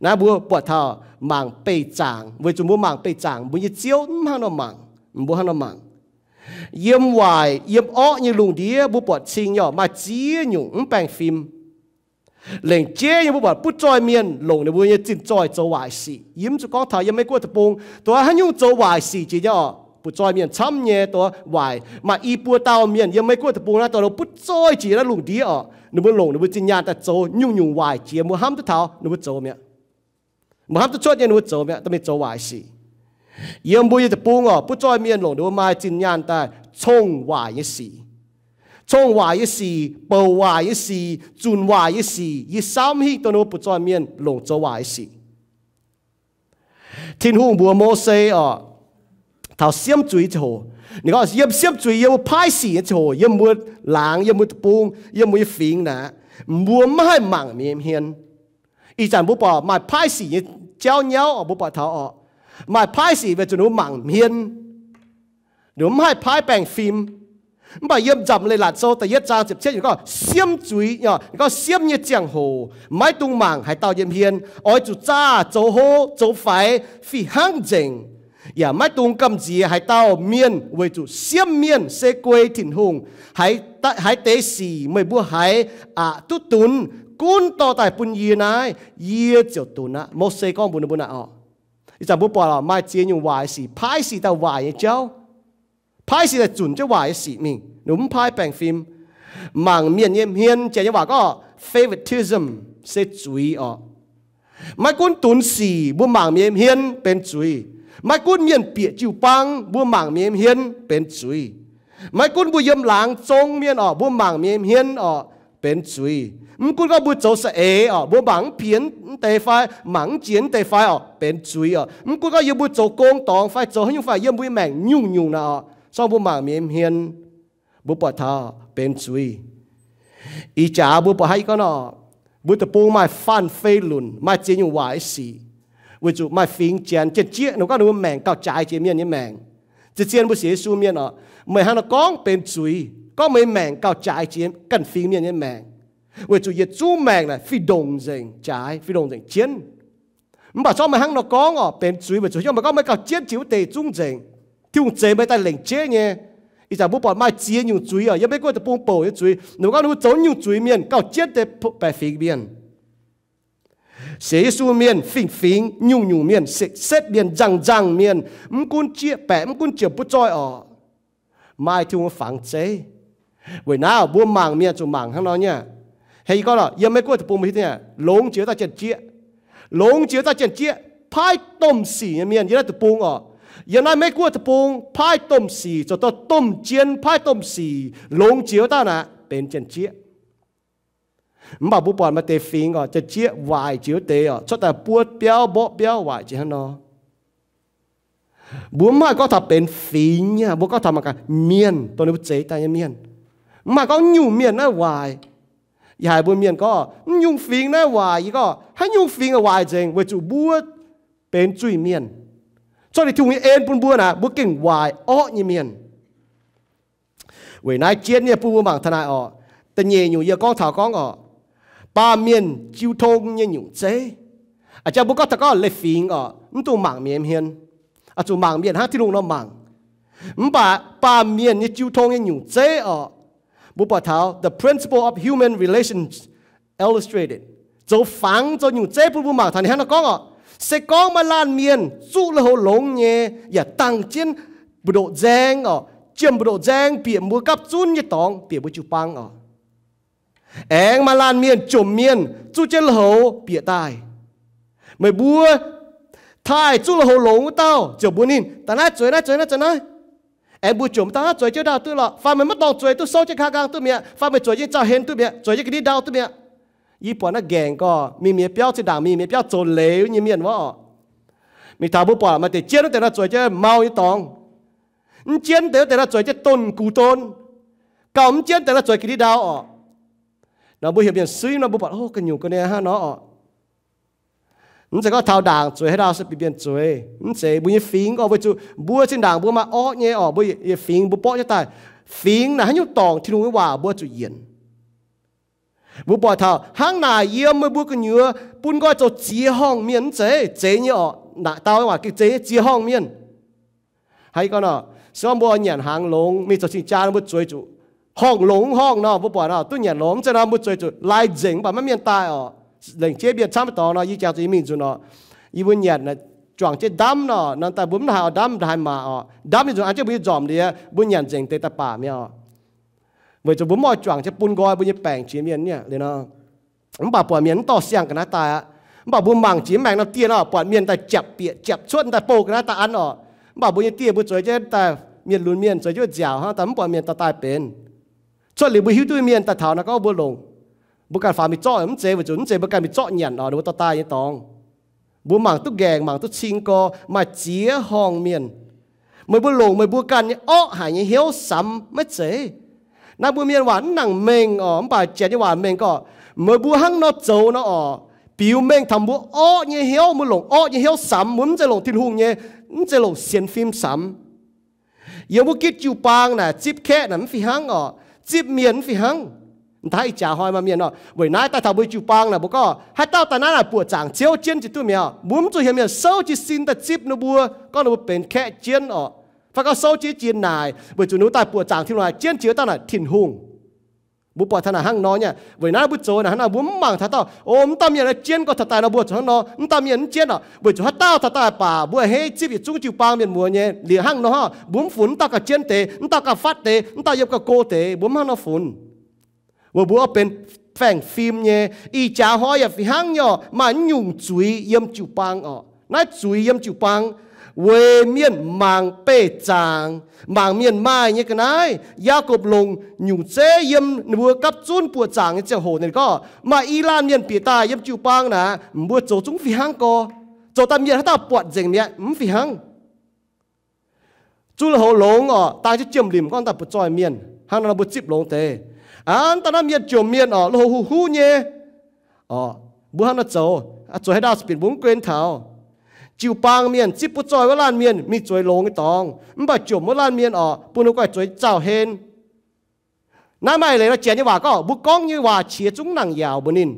Naaiv mbuo buatc taux mangc beih zaangc, weic zuqc mbuo mangc beih zaangc, mbuo nyei Ziouv mv hnangv nor mangc, mbuo hnangv nor mangc. Yiem waaic yiem orqv nyei lungh ndiev mbuo buatc cing nyei orqc, maaih ziex nyungc mv baengh fim. Lengc jeiv nyei mbuo buatc butv zoih mienh longc ninh mbuo nyei zinh zoih zoux waaic sic. Yie mv zuqc gorngv taux yiem Meiv Guoqv deic-bung dongh haaix nyungc zoux waaic sic jiex nyei orqc, butv zoih mienh camv nyei dongh waaic. Maaih i buo dauh mienh yiem Meiv Guoqv deic-bung naaiv dongh butv zoih jiex naaiv lungh ndiev orqc, ninh mbuo longc ninh mbuo zinh nyaanh daaih zoux nyungc-nyungc waaic jiex mbuo hnamv duqv taux ninh mbuo zoux mi'aqv. Mbuo hnamv duqv cuotv nyei ninh mbuo zoux mi'aqv, dongh mingh zoux waaic sic. Yiem mbuo nyei deic-bung orqc, butv zoih mienh longc ninh mbuo maaih zinh nyaanh daaih cong waaic nyei sic. Cong waaic nyei sic, bouc waaic nyei sic, zunc waaic nyei sic. Yie saauv mv hingh dongh ninh mbuo butv zoih mienh longc zoux waaic nyei sic. Tin-Hungh mbuox Mose orqc, taux siemv zuiz ziangh hoc, ninh gorngv yiem siemv zuiz yiem mbuo paaiv sic nyei ziangh hoc, yiem mbuo laangz, yiem mbuo deic-bung, yiem mbuo nyei fingx naaic, mbuo mv haih mangc mienh hmien. Ih zanc mbuo buatc maaih paaiv sic nyei jauv nyauv orqc, mbuo buatc taux orqc, maaih paaiv sic weic zuqc ninh mbuo mangc hmien, ninh mbuo mv haih paaiv baengh fim. Mv baac yiem Nzamc Leiz-Latc Sou da'yietv zaang ziepc cietv gorngv siemv zuiz, gorngv siemv nyei ziangh hoc maiv dungx mangc haaix dauh nyei hmien, oix zuqc zaah zoux hlo zoux faix fih hnangv nzengc, yaac maiv dungx gamh nziex haaix dauh mienh weic zuqc siemv mienh se guei Tin-Hungh. Haaix deix sic meih mbuo haiz aqc duqv dunx, gunv dorh daaih bun yie naaiv, yie ziouc dunx aqv. Mose gorngv mbuox ninh mbuo naaic orqc. Ih zanc mbuo buatc maaih ziex nyungc waaic sic, paaiv sic daaih waaic nyei jauv, paaiv sic daaih zunc jienv waaic nyei sic mingh, ninh mbuo mv paaiv baengh fim. Mangc mienh nyei hmien, Janx nyei waac gorngv favoritism, se zuiz orqc. Maiv gunv dunx sic mbuo mangc mienh nyei hmien benx zuiz. Maiv gunv mienh bieqc jiu-baang mbuo mangc mienh nyei hmien benx zuiz. Maiv gunv mbuo yiem laangz zong mienh orqc, mbuo mangc mienh nyei hmien orqc benx zuiz. Mv gunv gorngv mbuo zoux saeng-eix orqc, mbuo mangc mv piex mv deix fai mangc mv jiex mv deix fai orqc benx zuiz orqc. Mv gunv gorngv yiem mbuo zoux gong dorngx fai zoux haaix nyungc fai yiem mbuo nyei maengc nyungc-nyungc naaic orqc, se gorngv mbuo mangc mienh nyei hmien, mbuo buatc taux benx zuiz. Ih jaax mbuo buatc hnangv yie gorngv nor, mbuo deic-bung maaih faanh fei lunc, maaih ziex nyungc waaic nyei sic, weic zuqc maaih fingx Janx, Janx-Jieqv, ninh gorngv ninh mbuo maengc gauh jaaix jiex mienh nyei maengc. Zien-zien mbuo sienx Yesu mienh orqc, meih hnangv nor gorngv benx zuiz, gorngv meih maengc gauh jaaix jiex ganh fingx mienh nyei maengc, weic zuqc yietc zungv maengc naaic fih ndongc nzengc jaaix, fih ndongc nzengc jienv. Mv baac zorqv meih hnangv nor gorngv orqc, benx zuiz weic zuqc hnyouv meih gorngv meih gauh jienv jiex wuov deix zungv nzengc. Tin-Hungh zeix meih daaih lengc jeiv nyei. Ih zanc mbuo buatc maaih ziex nyungc zuiz orqc, yiem Meiv Guoqv deic-bung bouc nyei zuiz, ninh mbuo gorngv ninh mbuo zoux nyungc zuiz mienh gauh jienv deix baeqc fingx mienh. Sienx Yesu mienh fingx-fingx nyungc-nyungc mienh, setv-setv mienh, nzangc-nzangc mienh, mv gunv jieqv baeqc, mv gunv jiem butv zoih orqc, maaih Tin-Hungh fangx zeiv. Weic naaiv mbuo mangc mienh zuqc mangc hnangv nor nyei. Hnangv yie gorngv lorqc, yiem Meiv Guoqv deic-bung mbuo hiuv duqv nyei, longx jiex wuov dauh Janx-Jieqv, longx jiex wuov dauh Janx-Jieqv paaiv domh sic nyei mienh yiem naaiv deic-bung orqc. Yiem naaiv Meiv Guoqv deic-bung paaiv domh sic zoux dorh domh jien, paaiv domh sic longx jiex wuov dauh naaic benx Janx-Jieqv. Mv baac mbuo buatc maaih deix fingx orqc, Janx-Jieqv waaic jiex wuov deix orqc, cuotv daaih buov biauv mborqv biauv waaic jiex hnangv nor. Mbuo mv haih gorngv taux benx fingx nyei, mbuo gorngv taux mangc gaax mienh, dongh ninh mbuo zeix daaih nyei mienh. Mv haih gorngv nyungc mienh naaiv waaic. Yie haiz mbuo mienh gorngv, mv nyungc fingx naaiv waaic. Yie gorngv, haaix nyungc fingx waaic nzengc, weic zuqc mbuo benx zuiz-mienh. Cuotv liuz Tin-Hungh nyei en bun mbuo naaic, mbuo gengh waaic orqv nyei mienh. Weic naaiv jienv nyei bun mbuo mangc taux naaic orqc. Da'nyeic nyungc yie gorngv taux gorngv orqc, baamh mienh jiu tong nyei nyungc zeiv. A'jang mbuo gorngv taux gorngv leiz-fingx orqc, mv dungx mangc mienh hmien, zuqc mangc mienh hnangv Tin-Hungh nor mangc. Mv baac baamh mienh nyei jiu tong nyei nyungc zeiv orqc, mbuo buatc taux the principle of human relations illustrated, zoux fangx zoux nyungc zeiv bun mbuo mangc taux ninh hnangv nor gorngv orqc. Se gorngv maaih laanh mienh zuqv lui-houx longx nyei, yaac dangh jienv mbu'ndoqc nzaeng orqc, jiem mbu'ndoqc nzaeng bieqc mbuo gapv zunv nyei dorngx, bieqc mbuo jiu-baang orqc. Aengx maaih laanh mienh jomc mienh zuqv jienv lui-houx bieqc daaih. Meih mbuo taaih zuqv lui-houx longx wuov dauh ziouc mbuox ninh, daaih naaiv zueiz naaiv, zueiz naaiv, zueiz naaiv. Aengx mbuo jomc daaih naaiv zueiz jienv ndau duqv lorqc, fai meih maiv dorngc zueiz duqv souv jienv kang nqaang duqv mi'aqv, fai meih zueiz jienv zaux hlen duqv mi'aqv, zueiz jienv ga'ndiev ndau duqv mi'aqv. Yie buatc naaiv nqaengc gorx, mingh mienh biauv zinh ndaangc, mingh mienh biauv zoux leiz nyei mienh wuov orqc. Mingh taux mbuo buatc maaih deix jienv wuov deix nor zueiz jienv mau nyei dorngx. Mv jienv deix wuov deix nor zueiz jienv donh gux don. Gauh mv jienv deix nor zueiz ga'ndiev ndau orqc. Nor mbuo heuc mienh suiv nor mbuo buatc, o, ga'nyungc ga'naaiv hnangv nor orqc. Mv zeiz gorngv taux ndaangc zueiz haaix dauh se bieqc mienh zueiz. Mv zeiz, mbuo nyei fingx gorx weic zuqc mbuo zinh ndaangc mbuo maaih orqv nyei orqc, mbuo nyei fingx mbuo borqv jienv daaih. Fingx naaic haaix nyungc dorngc Tin-Hungh nyei waac mbuo zuqc yienc. Mbuo buatc taux hnangv naaic yiem meih mbuo gu'nyuoz bun nqoi zoux ziex horngh mienh mv zeiz? Zeiz nyei orqc. Naaic dau nyei waac gengh zeiz nyei, ziex horngh mienh. Hnangv yie gorngv nor, Se gorngv mbuo nyanc hnaangx longx, mingh zoux cing-jaa nor, mbuo zueiz zuqc horngh longx horngh nor, mbuo buatc nor duqv nyanc longx. Mv zeiz nor mbuo zueiz zuqc lai nzengc, mv baac maiv mienh daaih orqc. Laengz jeiv mienh camv maiv dorngx nor, yie jangx zuqc yie mingh nzunc orqc, yie mbuo nyanc juangc jienv ndamv nor, nor daaih mbuo mv haiz oix ndamv, haiz maac orqc. Ndamv nyei nzunc an jienv mbuo nyei nzormc ndiev, mbuo nyanc nzengc deix daaih baac mi'aqv orqc. Weic zuqc mbuo mv oix juangc jienv bun nqoi mbuo nyei baengc jiex mienh nyei liuz nor. Mv baac buatc mienh mv dorh siang ga'naaiv daaih aqv. Mv baac mbuo mangc jiex mv maengx norm dieh nor, buatc mienh daaih japc bieqc japc cuotv daaih bouh ga'naaiv daaih an orqc. Mv baac mbuo nyei dieh mbuo zueiz jienv daaih, mienh lunx mienh zueiz jienv nziaauc hnangv daaih, mv buatc mienh dorh daaih benx. Cuotv liuz mbuo hiuv duqv mienh daaih taux naaic gorngv mbuo longc, mbuo ganh faaux mingh zorqv mv zeiz, weic zuqc mv zeiz mbuo ganh mingh zorqv nyanc orqc, ninh mbuo dorh daaih nyei dorngx. Mbuo mangc duqv nqaengc, mangc duqv cing gorx, maaih ziex horngh mienh. Meih mbuo longc meih mbuo ganh nyei orqv haic nyei hnyouv samx maiv zeiz. Naaiv mbuo mienh waac mv nangc mengh orqc, mv baac janx nyei waac mengh gorngv, meih mbuo hnangv nor zoux nor orqc, biux mengh taux mbuo orqv nyei hnyouv, mbuo longc orqv nyei hnyouv samx, mbuo mv zeiz longc Tin-Hungh nyei, mv zeiz longc sienx fim samx. Yiem wuov gitv jiu-baang naaic zipv kaeqv naaic mv fih hnangv orqc, zipv mienh mv fih hnangv. Daaih ih jaax hnoi maaih mienh orqc, weic naaiv daaih taux mbuo jiu-baang naaic mbuo gorngv, haaix dauh daaih naaiv naaic buoqc zaangc Ziouv jienv jiex duqv mi'aqv. Mbuo mv zuqc heuc mienh souv jiez sin daaih zipv ninh mbuo, gorngv ninh mbuo benx kaeqv jienv orqc, fai gorngv souv jiez, jiez naaic, weic zuqc ninh mbuo daaih buoqc zaangc Tin-Hungh naaic jienv jiex dauh naaic Tin-Hungh. Mbuo buatc taux naaic hnangv nor nyei. Weic naaiv mbuo zoux naaic hnangv nor, mbuo mv mangc taux dauh, o, mv dauh mienh naaiv jienv gorngv taux daaih nor mbuo zuqc hnangv nor, mv dauh mienh mv jienv orqc, weic zuqc haaix dauh taux daaih baac mbuo hei zipv yietc zungv jiu-baang mienh muoz nyei liuz hnangv nor, mbuo mv funx mv dauh gauh jienv deix, mv dauh gauh fatv deix, mv dauh yiem gauh go deix, mbuo mv hnangv nor funx. Weic mbuo oix benx faeng-fim nyei. Ih jaax hnoi yaac fih hnangv nyei orqc, maaih mv nyungc zuiz yiem jiu-baang orqc. Naaiv zuiz yiem jiu-baang weic mienh mangc beih zaangc, mangc mienh maaih nyei ga'naaiv. Yaagorpc longc nyungc zeiv yiem ninh mbuo gapv zunv buoqc zaangc nyei ziangh hoc ninh gorngv, maaih i laanh mienh bieqc daaih yiem jiu-baang naaic, mbuo zoux zungv fih hnangv gorx. Zoux daaih mienh haaix dauh buatc nzengc mi'aqv, mv fih hnangv. Zunh lui-houx longx orqc, dang jienv jiem-limc gorngv daaih butv-zoih mienh, hnangv nor mbuo zipv longx deix. Aa, daaih naaiv mienh jomc mienh orqc, lui-houx huv huv nyei orqc, mbuo hnangv nor zoux, zuqc haaix dauh bieqc mbuo mv guen taux. Jiu-baang mienh zipv butv-zoih wuov laanh mienh mingh zueiz longx nyei dorngx, mv baac jomc wuov laanh mienh orqc, bun ninh mbuo guaih zueiz zauh hen. Naaiv maaih leiz nor, janx nyei waac gorngv, mbuo gorngv nyei waac qiex zungv nangc yaauc mbuox ninh.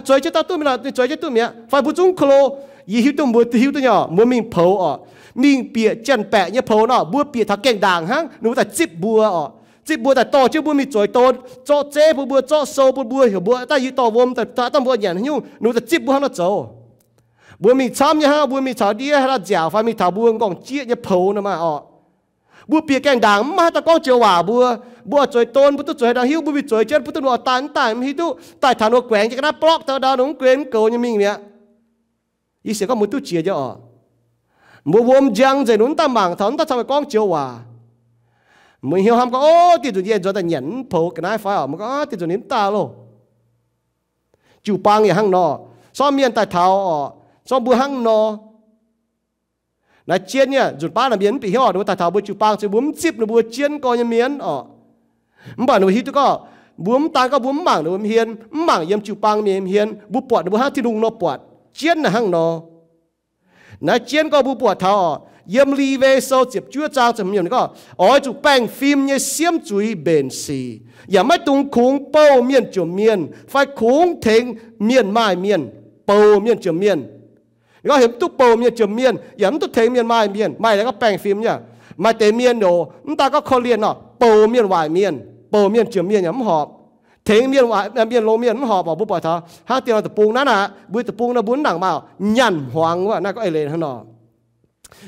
Zueiz jienv dauh duqv mi'aqv, ninh zueiz jienv duqv mi'aqv, fai mbuo zungv ko lo. Yie hiuv duqv mbuo hiuv duqv nyei, mbuo mingh poux orqc, mingh bieqc janx-baeqc nyei poux nor, mbuo bieqc taux gaengh ndaangc hnangv, ninh mbuo daaih zipv mbuo orqc, zipv mbuo daaih dorh jienv mbuo mingh zueiz don, zorqv zeiv bun mbuo, zorqv sou bun mbuo, heuc mbuo daaih yie dorh wuom daaih, daaih mbuo nyanc haaix nyungc, ninh mbuo daaih zipv mbuo hnangv nor zoux. Mbuo mingh camv nyei hnangv, mbuo mingh caux ndiev haaix dauh nziaauc fai mingh taux mbuo m'nqorngv jieqv nyei poux nor maah orqc. Mbuo bieqc gaengh ndaangc mv maaih haaix dauh gorngv joux waac mbuo. Mbuo oix zueiz don, mbuo duqv zueiz haaix dauh hiuv, mbuo mingh zueiz jienv, mbuo duqv ninh oix daaih mv daaih mv hiuv duqv, daaih taux ninh mbuo guaengx jienv ga'naaiv blorqv daaih, ninh mv guen mv goux nyei mingh mi'aqv. Yie sienx gorngv mbuo duqv jiex nyei orqc. Mbuo wuom njang nzengc, ninh mv daaih mangc taux, mv daaih caux meih gorngv joux waac. Mbuo hnyouv hnamv gorngv, o, dieh nzunc yie nzuonx daaih nyanc mv poux ga'naaiv fai orqc, mbuo gorngv, o, dieh nzunc ninh mv daaih loh. Jiu-baang yaac hnangv nor, sortv mienh daaih taux orqc, sortv mbuo hnangv nor. Naaiv jienv nyei nzunc baav naaic mienh mv bieqc hnyouv orqc, ninh mbuo daaih taux mbuo jiu-baang, se mbuo mv zipv ninh mbuo jienv gorx nyei mienh orqc. Mv baac ninh mbuo hiuv duqv gorngv, mbuo mv daan gorngv mbuo mv mangc ninh mbuo hmien, mv mangc yiem jiu-baang mienh hmien, mbuo buatc ninh mbuo hnangv Tin-Hungh nor buatc jienv naaic hnangv nor. Naaiv jienv gorngv mbuo buatc taux orqc, yiem Liuwe Sou ziepc juov zaang ziepc hmz yiemc gorngv, oix zuqc baengh fim nyei siemv zuiz mbenc sic, yaac maiv dungx kungx bouh mienh jomc mienh fai kungx tengx mienh maaih mienh, bouc mienh jomc mienh. Ninh gorngv heuc mv duqv bouc mienh jomc mienh, yaac mv duqv tengx mienh maaih mienh. Maaih leiz gorngv baengh fim nyei. Maaih deix mienh oc, mv daan gorngv korv-lienh nor, bouc mienh waaic mienh, bouc mienh jomc mienh yaac mv horpc. Tengx mienh waaic, mienh longx mienh mv horpc orqc. Mbuo buatc taux hnangv dien deic-bung naaiv aqv, mbuo deic-bung naaiv mbuo mv nangc maaih orqc, nyaanh hmuangx wuov naaiv gorngv eix leiz hnangv nor.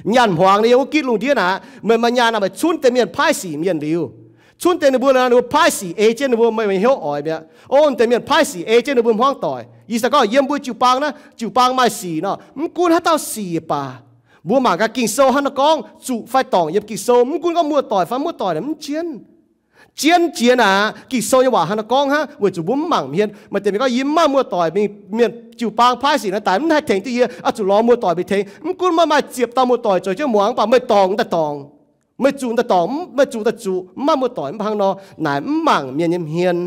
Nyaanh hmuangx nyei wuov gitv lungh ndiev naaic, meih maaih nyaanh naaic, meih cunv deix mienh paaiv sic mienh liuz, cunv deix ninh mbuo, ninh mbuo paaiv sic ei jienv ninh mbuo, meih hnyouv oix mi'aqv. O, deix mienh paaiv sic ei jienv ninh mbuo hmuangv doic. Yie se gorngv yiem mbuo jiu-baang naaiv, jiu-baang maaih sic nor, mv gunv haaix dauh sic baac, mbuo mangc gaax Ging-Sou hnangv naaiv gorngv, zuqc fai dorngc yiem Ging-Sou, mv gunv gorngv muoz-doic fai muoz-doic naaic mv jienv. Jienv jiex naaic, Ging-Sou nyei waac hnangv naaiv gorngv hnangv, weic zuqc mbuo mv mangc hmien. Maaih deix mienh gorngv, yie mv maaih muoz-doic mingh, mienh jiu-baang paaiv sic naaiv daaih mv haih tengx duqv yie, oix zuqc lorz muoz-doic mingh tengx. Mv gunv meih maaih ziepc dauh muoz-doic zoux jienv muangx, mv baac meih dorngc daaih dorngc, meih zuqc daaih dorngc, meih zuqc daaih zuqc, mv maaih muoz-doic mv baac hnangv nor. Naaic mv mangc mienh nyei hmien.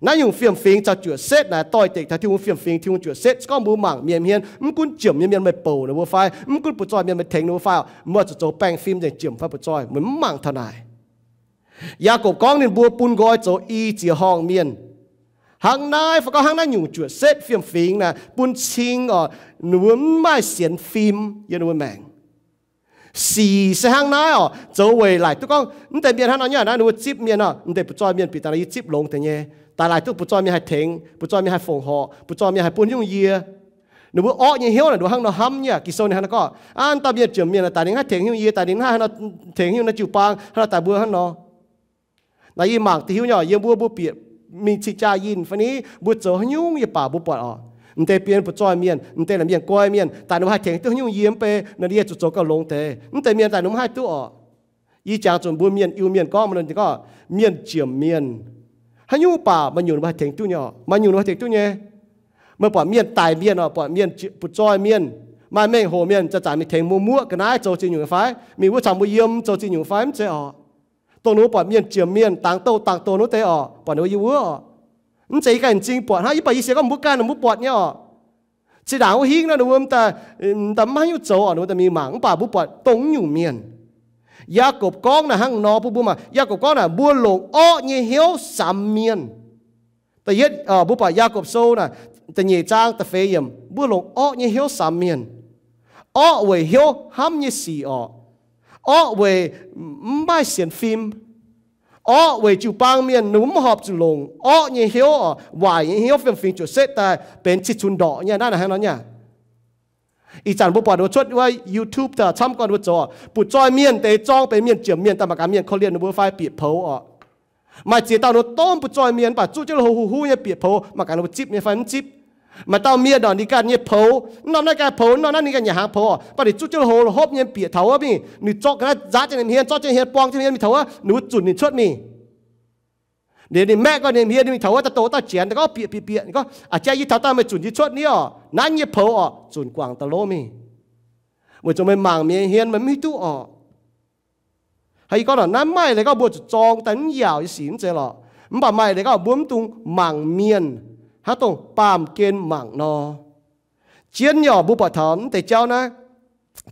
Naaiv nyungc fiem-fingx caux juoqc setv naaic doix-dekc taux Tin-Hungh fiem-fingx, Tin-Hungh juoqc setv. Se gorngv mbuo mangc mienh hmien, mv gunv jomc nyei mienh meih bouc ninh mbuo fai, mv gunv butv-zoih mienh meih tengx ninh mbuo fai, meih oix zuqc zoux baengh fim nzengc, jomc fai butv-zoih, meih mv mangc taux naaic. Yaagorpc gorngv ninh mbuo bun nqoi zoux i ziex horngh mienh. Hnangv naaiv, fai gorngv hnangv naaiv nyungc juoqc setv fiem-fingx naaic bun cing orqc, ninh mbuo mv maaih sienx fim yiem ninh mbuo maengc. Sic se hnangv naaiv oc, zoux weic laaic duqv gorngv mv deix mienh hnangv nor nyei naaiv, ninh mbuo zipv mienh oc, mv deix butv-zoih mienh bieqc daaih yie zipv longx deix nyei, daaih laaic duqv butv-zoih mienh haih tengx, butv-zoih mienh haih fongc horc, butv-zoih mienh haih bun nyungc yie. Ninh mbuo orqv nyei hnyouv naaic ninh mbuo hnangv nor hnamv nyei. Ging-Sou ninh hnangv nor gorngv, aa, dauh mienh jomc mienh daaih ninh haih tengx nyungc yie, daaih ninh haih tengx nyungc naaiv jiu-baang, hnangv nor daaih mbuo hnangv nor. Naaiv yie mangc deix hiuv nyei oc, yiem mbuo mbuo bieqc mingh cing-jaa yinh fai ni, mbuo zoux haaix nyungc yie baac mbuo buatc oc, mv deix bienh butv-zoih mienh, mv deix la'mienh guai mienh, daaih ninh mbuo haih tengx duqv haaix nyungc yie mv bei, ninh yie zuqc zoux gauh longx deix. Mv deix mienh daaih ninh mbuo mv haih duqv oc. Yie jangx zuqc mbuo mienh Iu-Mienh gorngv, mienh jomc mienh, haaix nyungc baac maaih nyungc ninh mbuo haih tengx duqv nyei oc, maaih nyungc ninh mbuo haih tengx duqv nyei. Meih buatc mienh daic mienh oc, buatc mienh butv-zoih mienh, maaih mengh hoc mienh zanc-zanc mingh tengx mbuo muoqv ga'naaiv zoux zingh nyungc fai, mingh wuov caux mbuo yiem zoux zingh nyungc fai, mv zeiz oc. Dongh ninh mbuo buatc mienh jomc mienh, dangx douz dangx douz wuov deix oc, buatc ninh mbuo yiem wuov oc. Mv zeiz yie ganh m'zing buatc hnangv, yie buatc yie sienx gorngv mbuo ganh ninh mbuo buatc nyei oc. Zinh ndaangc wuov hingv nor ninh mbuo m'daaih mv hiuv zoux oc, ninh mbuo daaih mingh mangc, mv baac mbuo buatc dongh nyungc mienh. Yaakopv gorngv naaic hnangv nor bun mbuo mangc, Yaakopv gorngv naaic mbuo longc orqv nyei hnyouv samx mienh. Da'yietv mbuo buatc Yaakopv Sou naaic, da'nyeic zaang da'feix yiemc, mbuo longc orqv nyei hnyouv samx mienh. Orqv weic hnyouv hnamv nyei sic oc. Orqv weic mv maaih sienx fim. Orqv weic jiu-baang mienh ninh mbuo mv horpc zuqc longc orqv nyei hnyouv oc, waaic nyei hnyouv fiem-fingx ziouc setv daaih benx cih cunx ndorqc nyei naaiv naaic hnangv nor nyei. Ih zanc mbuo buatc ninh mbuo cuotv wuov YouTube daaih camv gorn ninh mbuo zoux, butv-zoih mienh deix zorng benx mienh jomc mienh daaih mangc gaax mienh korv-lienh ninh mbuo fai bieqc poux oc. Maaih ziex dauh ninh mbuo domh butv-zoih mienh mv baac zuqv jienv lui-houx huv huv nyei bieqc poux, mangc gaax ninh mbuo zipv nyei fai mv zipv. Maaih dauh mienh oc, ninh ganh nyei poux, mv norm naaiv ganh poux, mv norm naaiv ninh ganh nyanc hnaangx poux oc, mv baac ninh zuqv jienv lui-houx hopv nyei bieqc taux wuov mingh, ninh zorqv ga'naaiv nzaatv jienv ninh hmien, zorqv jienv hmien, buang jienv hmien mingh taux wuov, ninh mbuo zunc ninh cuotv mingh. Liuz ninh maeqv gorngv ninh hmien mingh taux wuov daaih douz daaih janx, daaih gorngv bieqc bieqc bieqc, ninh gorngv, a'jang yie taux daaih meih zunc yie cuotv ni oc, naaiv nyei poux oc, zunc guangc daaih lov mingh. Weic zuqc meih mangc mienh hmien meih mv hiuv duqv oc. Hnangv yie gorngv naaic, naaiv maaih leiz gorngv mbuo zuqc zorng daaih mv yaauc nyei sic mv zeiz lorqc. Mv baac maaih leiz gorngv mbuo mv dungx mangc mienh hnangv dongh baamh gen mangc nor. Jienv nyei oc, mbuo buatc taux mv deix jauv naaiv,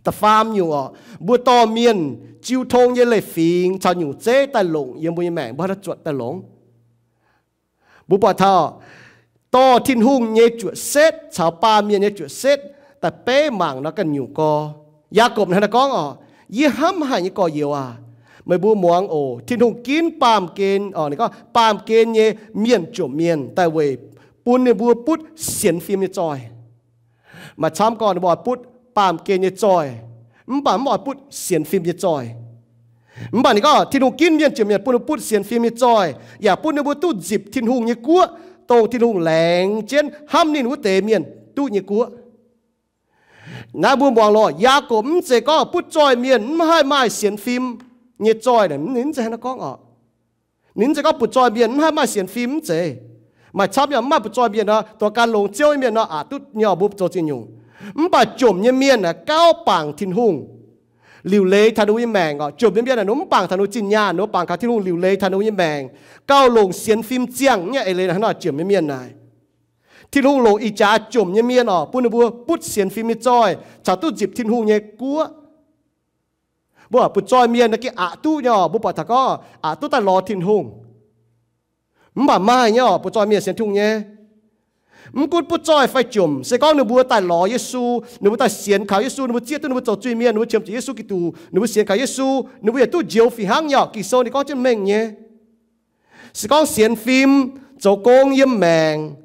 da'faam nyungc oc, mbuo dorh mienh jiu tong nyei leiz-fingx caux nyungc zeiv daaih longc yiem mbuo nyei maengc, mbuo haaix dauh zuotc daaih longx. Mbuo buatc taux dorh Tin-Hungh nyei juoqc setv caux baamh mienh nyei juoqc setv daaih beiv mangc nor ganh nyungc gorx. Yaakopv hnangv naaiv gorngv oc, yie hnamv haic nyei gorx-youz aac, meih mbuo muangx oc. Tin-Hungh ginv baamh gen, ninh gorngv baamh gen nyei mienh jomc mienh daaih weic bun ninh mbuo butv sienx fim nyei zoih. Maaih camv gorngv ninh mbuo oix butv baamh gen nyei zoih, mv baac mv oix butv sienx fim nyei zoih. Mv baac ninh gorngv Tin-Hungh ginv mienh jomc mienh bun ninh butv sienx fim nyei zoih, yaac bun ninh mbuo duqv nzipc Tin-Hungh nyei guoqv, dongh Tin-Hungh laengz jienv hnamv ninh wuov deix mienh duqv nyei guoqv. Naaiv mbuo muangx lorqc, Yaakopv mv zeiz gorngv butv zoih mienh mv haih maaih sienx fim nyei zoih, ninh mv zeiz hnangv naaiv gorngv oc. Ninh mv zeiz gorngv butv zoih mienh mv haih maaih sienx fim, mv zeiz. Maaih camv yaac mv maaih butv zoih mienh nor, dongh gan longx Ziouv nyei mienh nor, aqc duqv nyei oc, mbuo zoux zingh nyungc. Mv baac jomc nyei mienh aah, gauh bangc Tin-Hungh liuc leiz taux ninh mbuo nyei maengc oc. Jomc nyei mienh aah, ninh mv bangc taux ninh mbuo zinh nyaanh, ninh mbuo bangc taux Tin-Hungh liuc leiz taux ninh mbuo nyei maengc, gauh longc sienx fim ziangh nyei eix leiz hnangv nor jomc nyei mienh naaic. Tin-Hungh longc ih jaax jomc nyei mienh oc, bun ninh mbuo butv sienx fim nyei zoih caux duqv nzipc Tin-Hungh nyei guoqv. Mbuo butv zoih mienh naaiv gengh aqc duqv nyei oc, mbuo buatc taux gorngv aqc duqv daaih lorz Tin-Hungh. Mv baac maaih nyei oc, butv zoih mienh sienx Tin-Hungh nyei. Mv gunv butv zoih fai jomc, se gorngv ninh mbuo daaih lorz Yesu, ninh mbuo daaih sienx kaux Yesu, ninh mbuo zieqv duqv ninh mbuo zoux zuiz-mienh, ninh mbuo qiemx zuqc Yesu Giduc, ninh mbuo sienx kaux Yesu, ninh mbuo yaac duqv njoux fih hnangv nyei oc. Ging-Sou ninh gorngv jienv mengh nyei. Se gorngv sienx fim, zoux gong yiem maengc,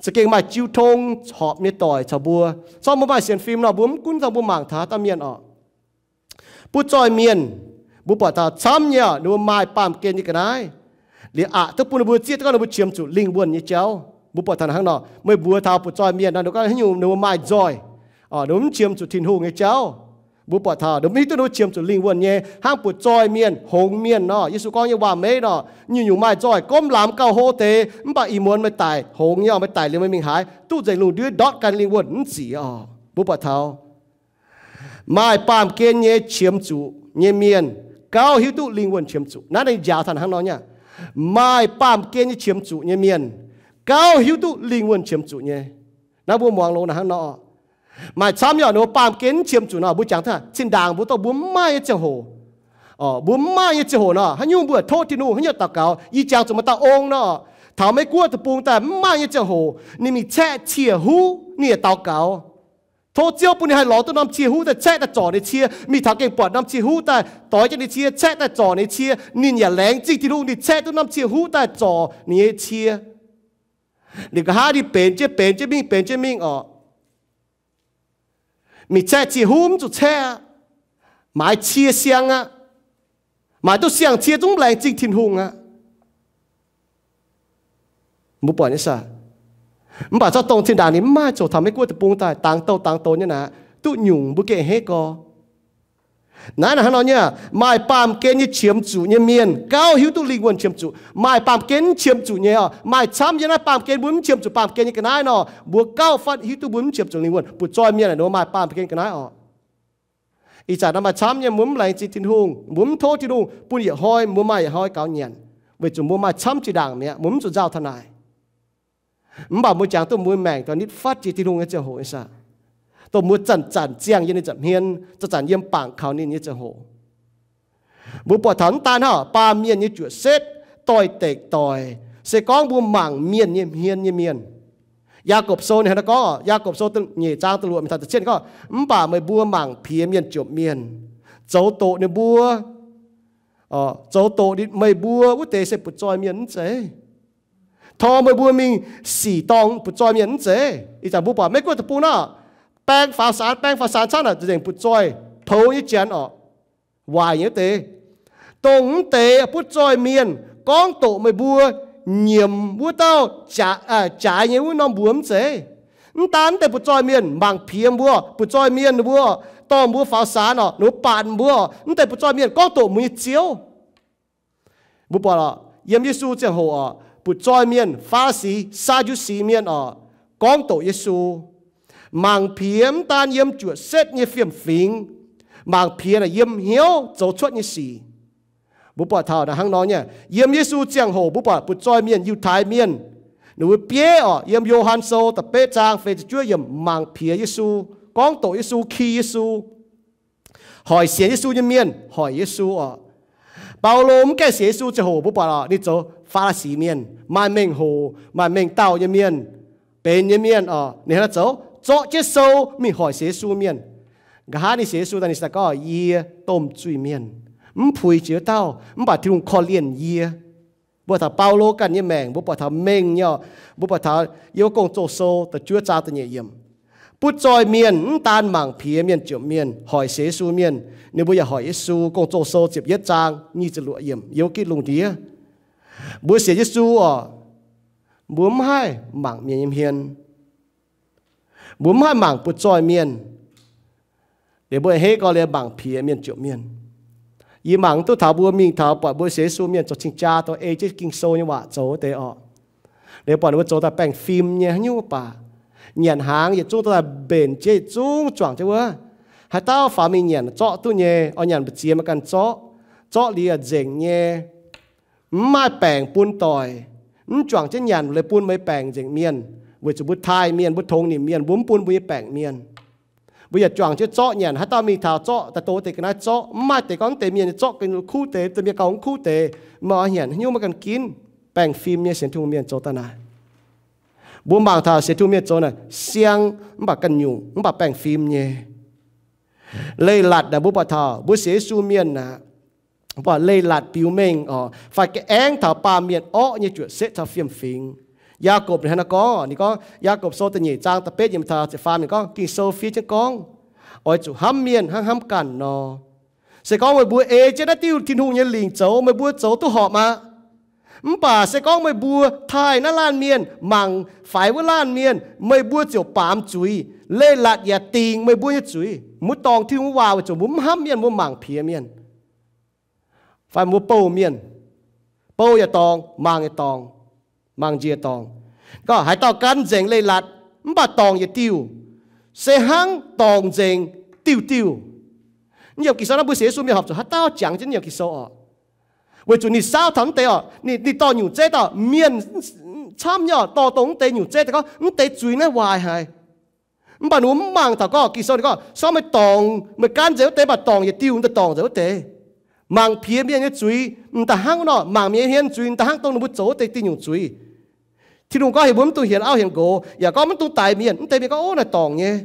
za'gengh maaih jiu tong horpc nyei doic caux mbuo. Corc mbuo maaih sienx fim nor, mbuo mv gunv dongh mbuo mangc taux haaix dauh mienh oc, butv zoih mienh, mbuo buatc taux camv nyei oc, ninh mbuo maaih baamh gen nyei ga'naaiv, liuz aqc duqv bun ninh mbuo zieqv duqv gorngv ninh mbuo qiemx zuqc lingh wuonh nyei jauv. Mbuo buatc taux hnangv nor, meih mbuox taux butv zoih mienh nor, ninh gorngv haaix nyungc ninh mbuo maaih nzoih, ninh mbuo mv qiemx zuqc Tin-Hungh nyei jauv. Mbuo buatc taux ninh mbuo mv hiuv duqv ninh mbuo qiemx zuqc lingh wuonh nyei, hnangv butv zoih mienh, hngongx mienh nor. Yesu gorngv nyei waac-meiv nor, nyungc-nyungc maaih nzoih, gomv lamz gauh hlo deix, mv baac ih muonz meih daic hngongx nyei oc, meih daic liuz meih mingh haaix, duqv nzengc lungh ndiev ndortv gan lingh wuonh mv zic oc. Mbuo buatc taux maaih baamh gen nyei qiemx zuqc nyei mienh gauh hiuv duqv lingh wuonh qiemx zuqc. Naaiv ninh njaaux taux hnangv nor nyei, maaih baamh gen nyei qiemx zuqc nyei mienh gauh hiuv duqv lingh wuonh qiemx zuqc nyei. Naaiv mbuo muangx longx naaic hnangv nor. Maaih camv nyei oc, ninh mbuo baamh gen mv qiemx zuqc nor, mbuo jangx taux zinh ndaangc mbuo dongh mbuo mv maaih nyei ziangh hoc, mbuo mv maaih nyei ziangh hoc nor, haaix nyungc mbuo tov Tin-Hungh, haaix nyungc daux gaux, ih jangx zuqc maaih dauh ong nor, taux Meiv Guoqv deic-bung daaih mv maaih nyei ziangh hoc ninh mingh caeqv cie huv ninh yaac daux gaux. Tov Ziouv bun ninh haih lorz duqv norm cie huv daaih caeqv daaih zorc ninh cie. Mingh taux gengh buatc norm cie huv daaih doix jienv ninh cie, caeqv daaih zorc ninh cie. Ninh yaac laengz zingh Tin-Hungh, ninh caeqv duqv norm cie huv daaih zorc ninh nyei cie. Liuz nqa'haav ninh benx jienv, benx jienv mingh, benx jienv mingh orqc. Mingh caeqv cie huv mv zuqc caeqv aqv. Maaiz cie siang aqv. Maaiz duqv siang-cie zungv mv laengz zingh Tin-Hungh aqv. Mbuo buatc nyei saah? Mv baac zorqv dongh zinh ndaangc ninh mv maaih, ziouc taux Meiv Guoqv deic-bung daaih dangx douh dangx douh nyei naaic, duqv nyungc mbuo gengh a'hneiv gorx. Naaiv naaic hnangv nor nyei, maaih baamh gen nyei qiemx zuqc nyei mienh gauh hiuv duqv lingh wuonh qiemx zuqc. Maaih baamh gen mv qiemx zuqc nyei orqc, maaih camv yiem naaiv baamh gen mbuo mv qiemx zuqc baamh gen nyei ga'naaiv nor, mbuo gauh fatv hiuv duqv mbuo mv qiemx zuqc lingh wuonh. Butv-zoih mienh naaic ninh mbuo maaih baamh gen ga'naaiv orqc. Ih zanc naaiv maaih camv nyei mbuo mv laengz zingh Tin-Hungh, mbuo mv tov Tin-Hungh bun yietc hnoi, mbuo maaih yietc hnoi gaux nyanc, weic zuqc mbuo maaih camv jiex ndaangc mi'aqv, mbuo mv zuqc nzauh taux naaic. Mv baac mbuo jangx duqv mbuo maengc daaih nitv fatv jiex Tin-Hungh nyei ziangh hoc nyei saah? Dongh mbuo zanc-zanc ziangh yiem ninh nza'hmien, zanc-zanc yiem bangc kaux ninh nyei ziangh hoc. Mbuo buatc taux mv daan hnangv baamh mienh nyei juoqc setv, doix-dekc doic, se gorngv mbuo mangc mienh nyei hmien nyei mienh. Yaagorpc Sou ninh hnangv naaiv gorngv, Yaagorpc Sou nyeic zaang da'luoqc mingh taux da'cietv gorngv, mv baac meih mbuo mangc piex mienh jomc mienh, zoux doqc ninh mbuo, zoux doqc meih mbuo wuov deix se butv-zoih mienh mv zeiz? Tor meih mbuo mingh sic dorngh butv-zoih mienh mv zeiz? Ih zanc mbuo buatc Meiv Guoqv deic-bung naaiv, baeng faaux saan, baeng faaux saan camv naaic nzengc butv-zoih poux nyei janx orqc, waaic nyei wuov deix. Dongh mv deix butv-zoih mienh gorngv doqc meih mbuo nyiemc wuov dauh jaaix nyei wuov norm mbuox mv zeiz? Mv daan mv deix butv-zoih mienh mangc piex mbuo, butv-zoih mienh ninh mbuo dorh mbuo faaux saan orqc, ninh mbuo baatc mbuo orqc, mv deix butv-zoih mienh gorngv doqc mbuo nyei Ziouv. Mbuo buatc orqc, yiem Yesu ziangh hoc orqc, butv-zoih mienh, Faa^li^si, Saa^ndu^si mienh orqc, gorngv doqc Yesu, mangc piex mv daan yiem juoqc setv nyei fiem-fingx, mangc piex naaic yiem hnyouv zoux cuotv nyei sic. Mbuo buatc taux naaic hnangv nor nyei, yiem Yesu ziangh hoc mbuo buatc butv-zoih mienh, Yiutai mienh, ninh mbuo bieiv orqc, yiem Yo^han Sou da'betv zaang feix ziepc juov yiemc mangc piex Yesu, gorngv doqc Yesu, ki Yesu. Hoic sienx Yesu nyei mienh hoic Yesu orqc. Baulo mv gaengh sienx Yesu ziangh hoc mbuo buatc orqc, ninh zoux Faa^li^si mienh, maaih mengh hoc maaih mengh dauh nyei mienh, benx nyei mienh orqc, ninh hnangv naaiv zoux, zorqv jienv sou mingh hoic sienx Yesu mienh. Nqa'haav ninh sienx Yesu daaih, ninh daaih gorngv, yie domh zuiz-mienh, mv puix jiex wuov dauh, mv baac Tin-Hungh korv-lienh yie. Mbuo buatc taux Baulo ganh nyei maengc, mbuo buatc taux mengh nyei orqc, mbuo buatc taux yiem Gong-Zoh Sou da'juov zaang da'nyeic yiemc, butv-zoih mienh mv daan mangc piex mienh jomc mienh, hoic sienx Yesu mienh, ninh mbuo yaac hoic Yesu. Gong-Zoh Sou ziepc yietv zaang nyic ziepc luoqc yiemc, yiem wuov gitv lungh ndiev. Mbuo sienx Yesu orqc, mbuo mv haih mangc mienh nyei hmien. Mbuo mv haih mangc butv-zoih mienh. Liuz mbuo a'hneiv gorx liuz mangc piex mienh jomc mienh. Yie mangc duqv taux mbuo mingh taux buatc mbuo sienx Yesu mienh zoux cing-jaa dongh ei jienv Ging-Sou nyei waac zoux wuov deix orqc. Liuz buatc ninh mbuo zoux daaih baengh fim nyei haaix nyungc mv baac, nyanc hnaangx yietc zungv daaih mbenc jienv, yietc zungv juangc jienv wuov. Haaix dauh faaux mingh nyanc zorqv duqv nyei, oix nyanc mbu'ziex maiv ganh zorqv. Zorqv liuz nzengc nyei, mv maaih baengc bun doic. Mv juangc jienv nyanc leiz bun meih baengc nzengc mienh, weic zuqc mbuo taaih mienh, mbuo tongx nimc mienh, mbuo mv bun mbuo nyei baengc mienh. Mbuo yaac juangc jienv zorqv nyanc. Haaix dauh mingh taux zorqv daaih, doh deix ga'naaiv zorqv, mv maaih deix gorngv mv deix mienh zorqv ganh kuv deix, deix mienh gauh mv kuv deix, meih oix nyanc haaix nyungc maiv ganh ginv. Baengh fim nyei sienx Tin-Hungh mienh zoux daaih naaic. Mbuo mangc taux sienx Tin-Hungh mienh zoux naaic siang mv baac ganh nyungc, mv baac baengh fim nyei. Leiz-latc naaic mbuo buatc taux mbuo sienx Yesu mienh aqv, mbuo buatc leiz-latc biux mengh orqc, fai ga'aengv taux baamh mienh orqv nyei juoqc setv caux fiem-fingx. Yaagorpc ninh hnangv naaiv gorngv, ninh gorngv, Yaagorpc Sou da'nyeic zaang da'betv yiemc taux ziepc faam ninh gorngv, Ging-Sou fiev jienv gorngv, oix zuqc hnamv mienh hnangv hnamv ganh nor. Se gorngv meih mbuo ei jienv naaiv diuh Tin-Hungh nyei lingc zoux, meih mbuo zoux duqv horpc aqv. Mv baac se gorngv meih mbuo taaih naaiv laanh mienh, mangc faix wuov laanh mienh, meih mbuo ziouc baamz zuiz, leiz-latc yaac dingc meih mbuo nyei zuiz. Mbuo dorngc Tin-Hungh waac weic zuqc mbuo mv hnamv mienh, mbuo mangc piex mienh. Fai mbuo bouh mienh, bouh yaac dorngc, mangc yaac dorngc, mangc njiec dorngc. Gorngv haaix dauh gan nzengc leiz-latc mv baac dorngc yietc diuh, se hnangv dorngc nzengc diuh diuh. Yiem Ging-Sou naaiv mbuo sienx Yesu mienh horpc zuqc haaix dauh jangx jienv yiem Ging-Sou orqc? Weic zuqc ninh saauv taux mv deix orqc, ninh, ninh dorh nyungc zeiv dauh mienh camv nyei orqc, dorh dongh mv deix nyungc zeiv daaih gorngv mv deix zuiz naaiv waaic haic. Mv baac ninh mbuo mv mangc taux gorngv Ging-Sou ninh gorngv, se gorngv meih dorngc, meih gan nzengc wuov deix, mv baac dorngc yietc diuh, mv daaih dorngc nzengc wuov deix. Mangc piex mienh nyei zuiz m'daaih hnangv wuov nor, mangc mienh nyei hmien zuiz m'daaih hnangv dongh ninh mbuo zoux wuov deix diuh nyungc zuiz. Tin-Hungh gorngv heuc mbuo mv dungx hienx auv hienx nqox, yaac gorngv mv dungx daix mienh. Mv deix mienh gorngv, ov, naaiv dorngc nyei.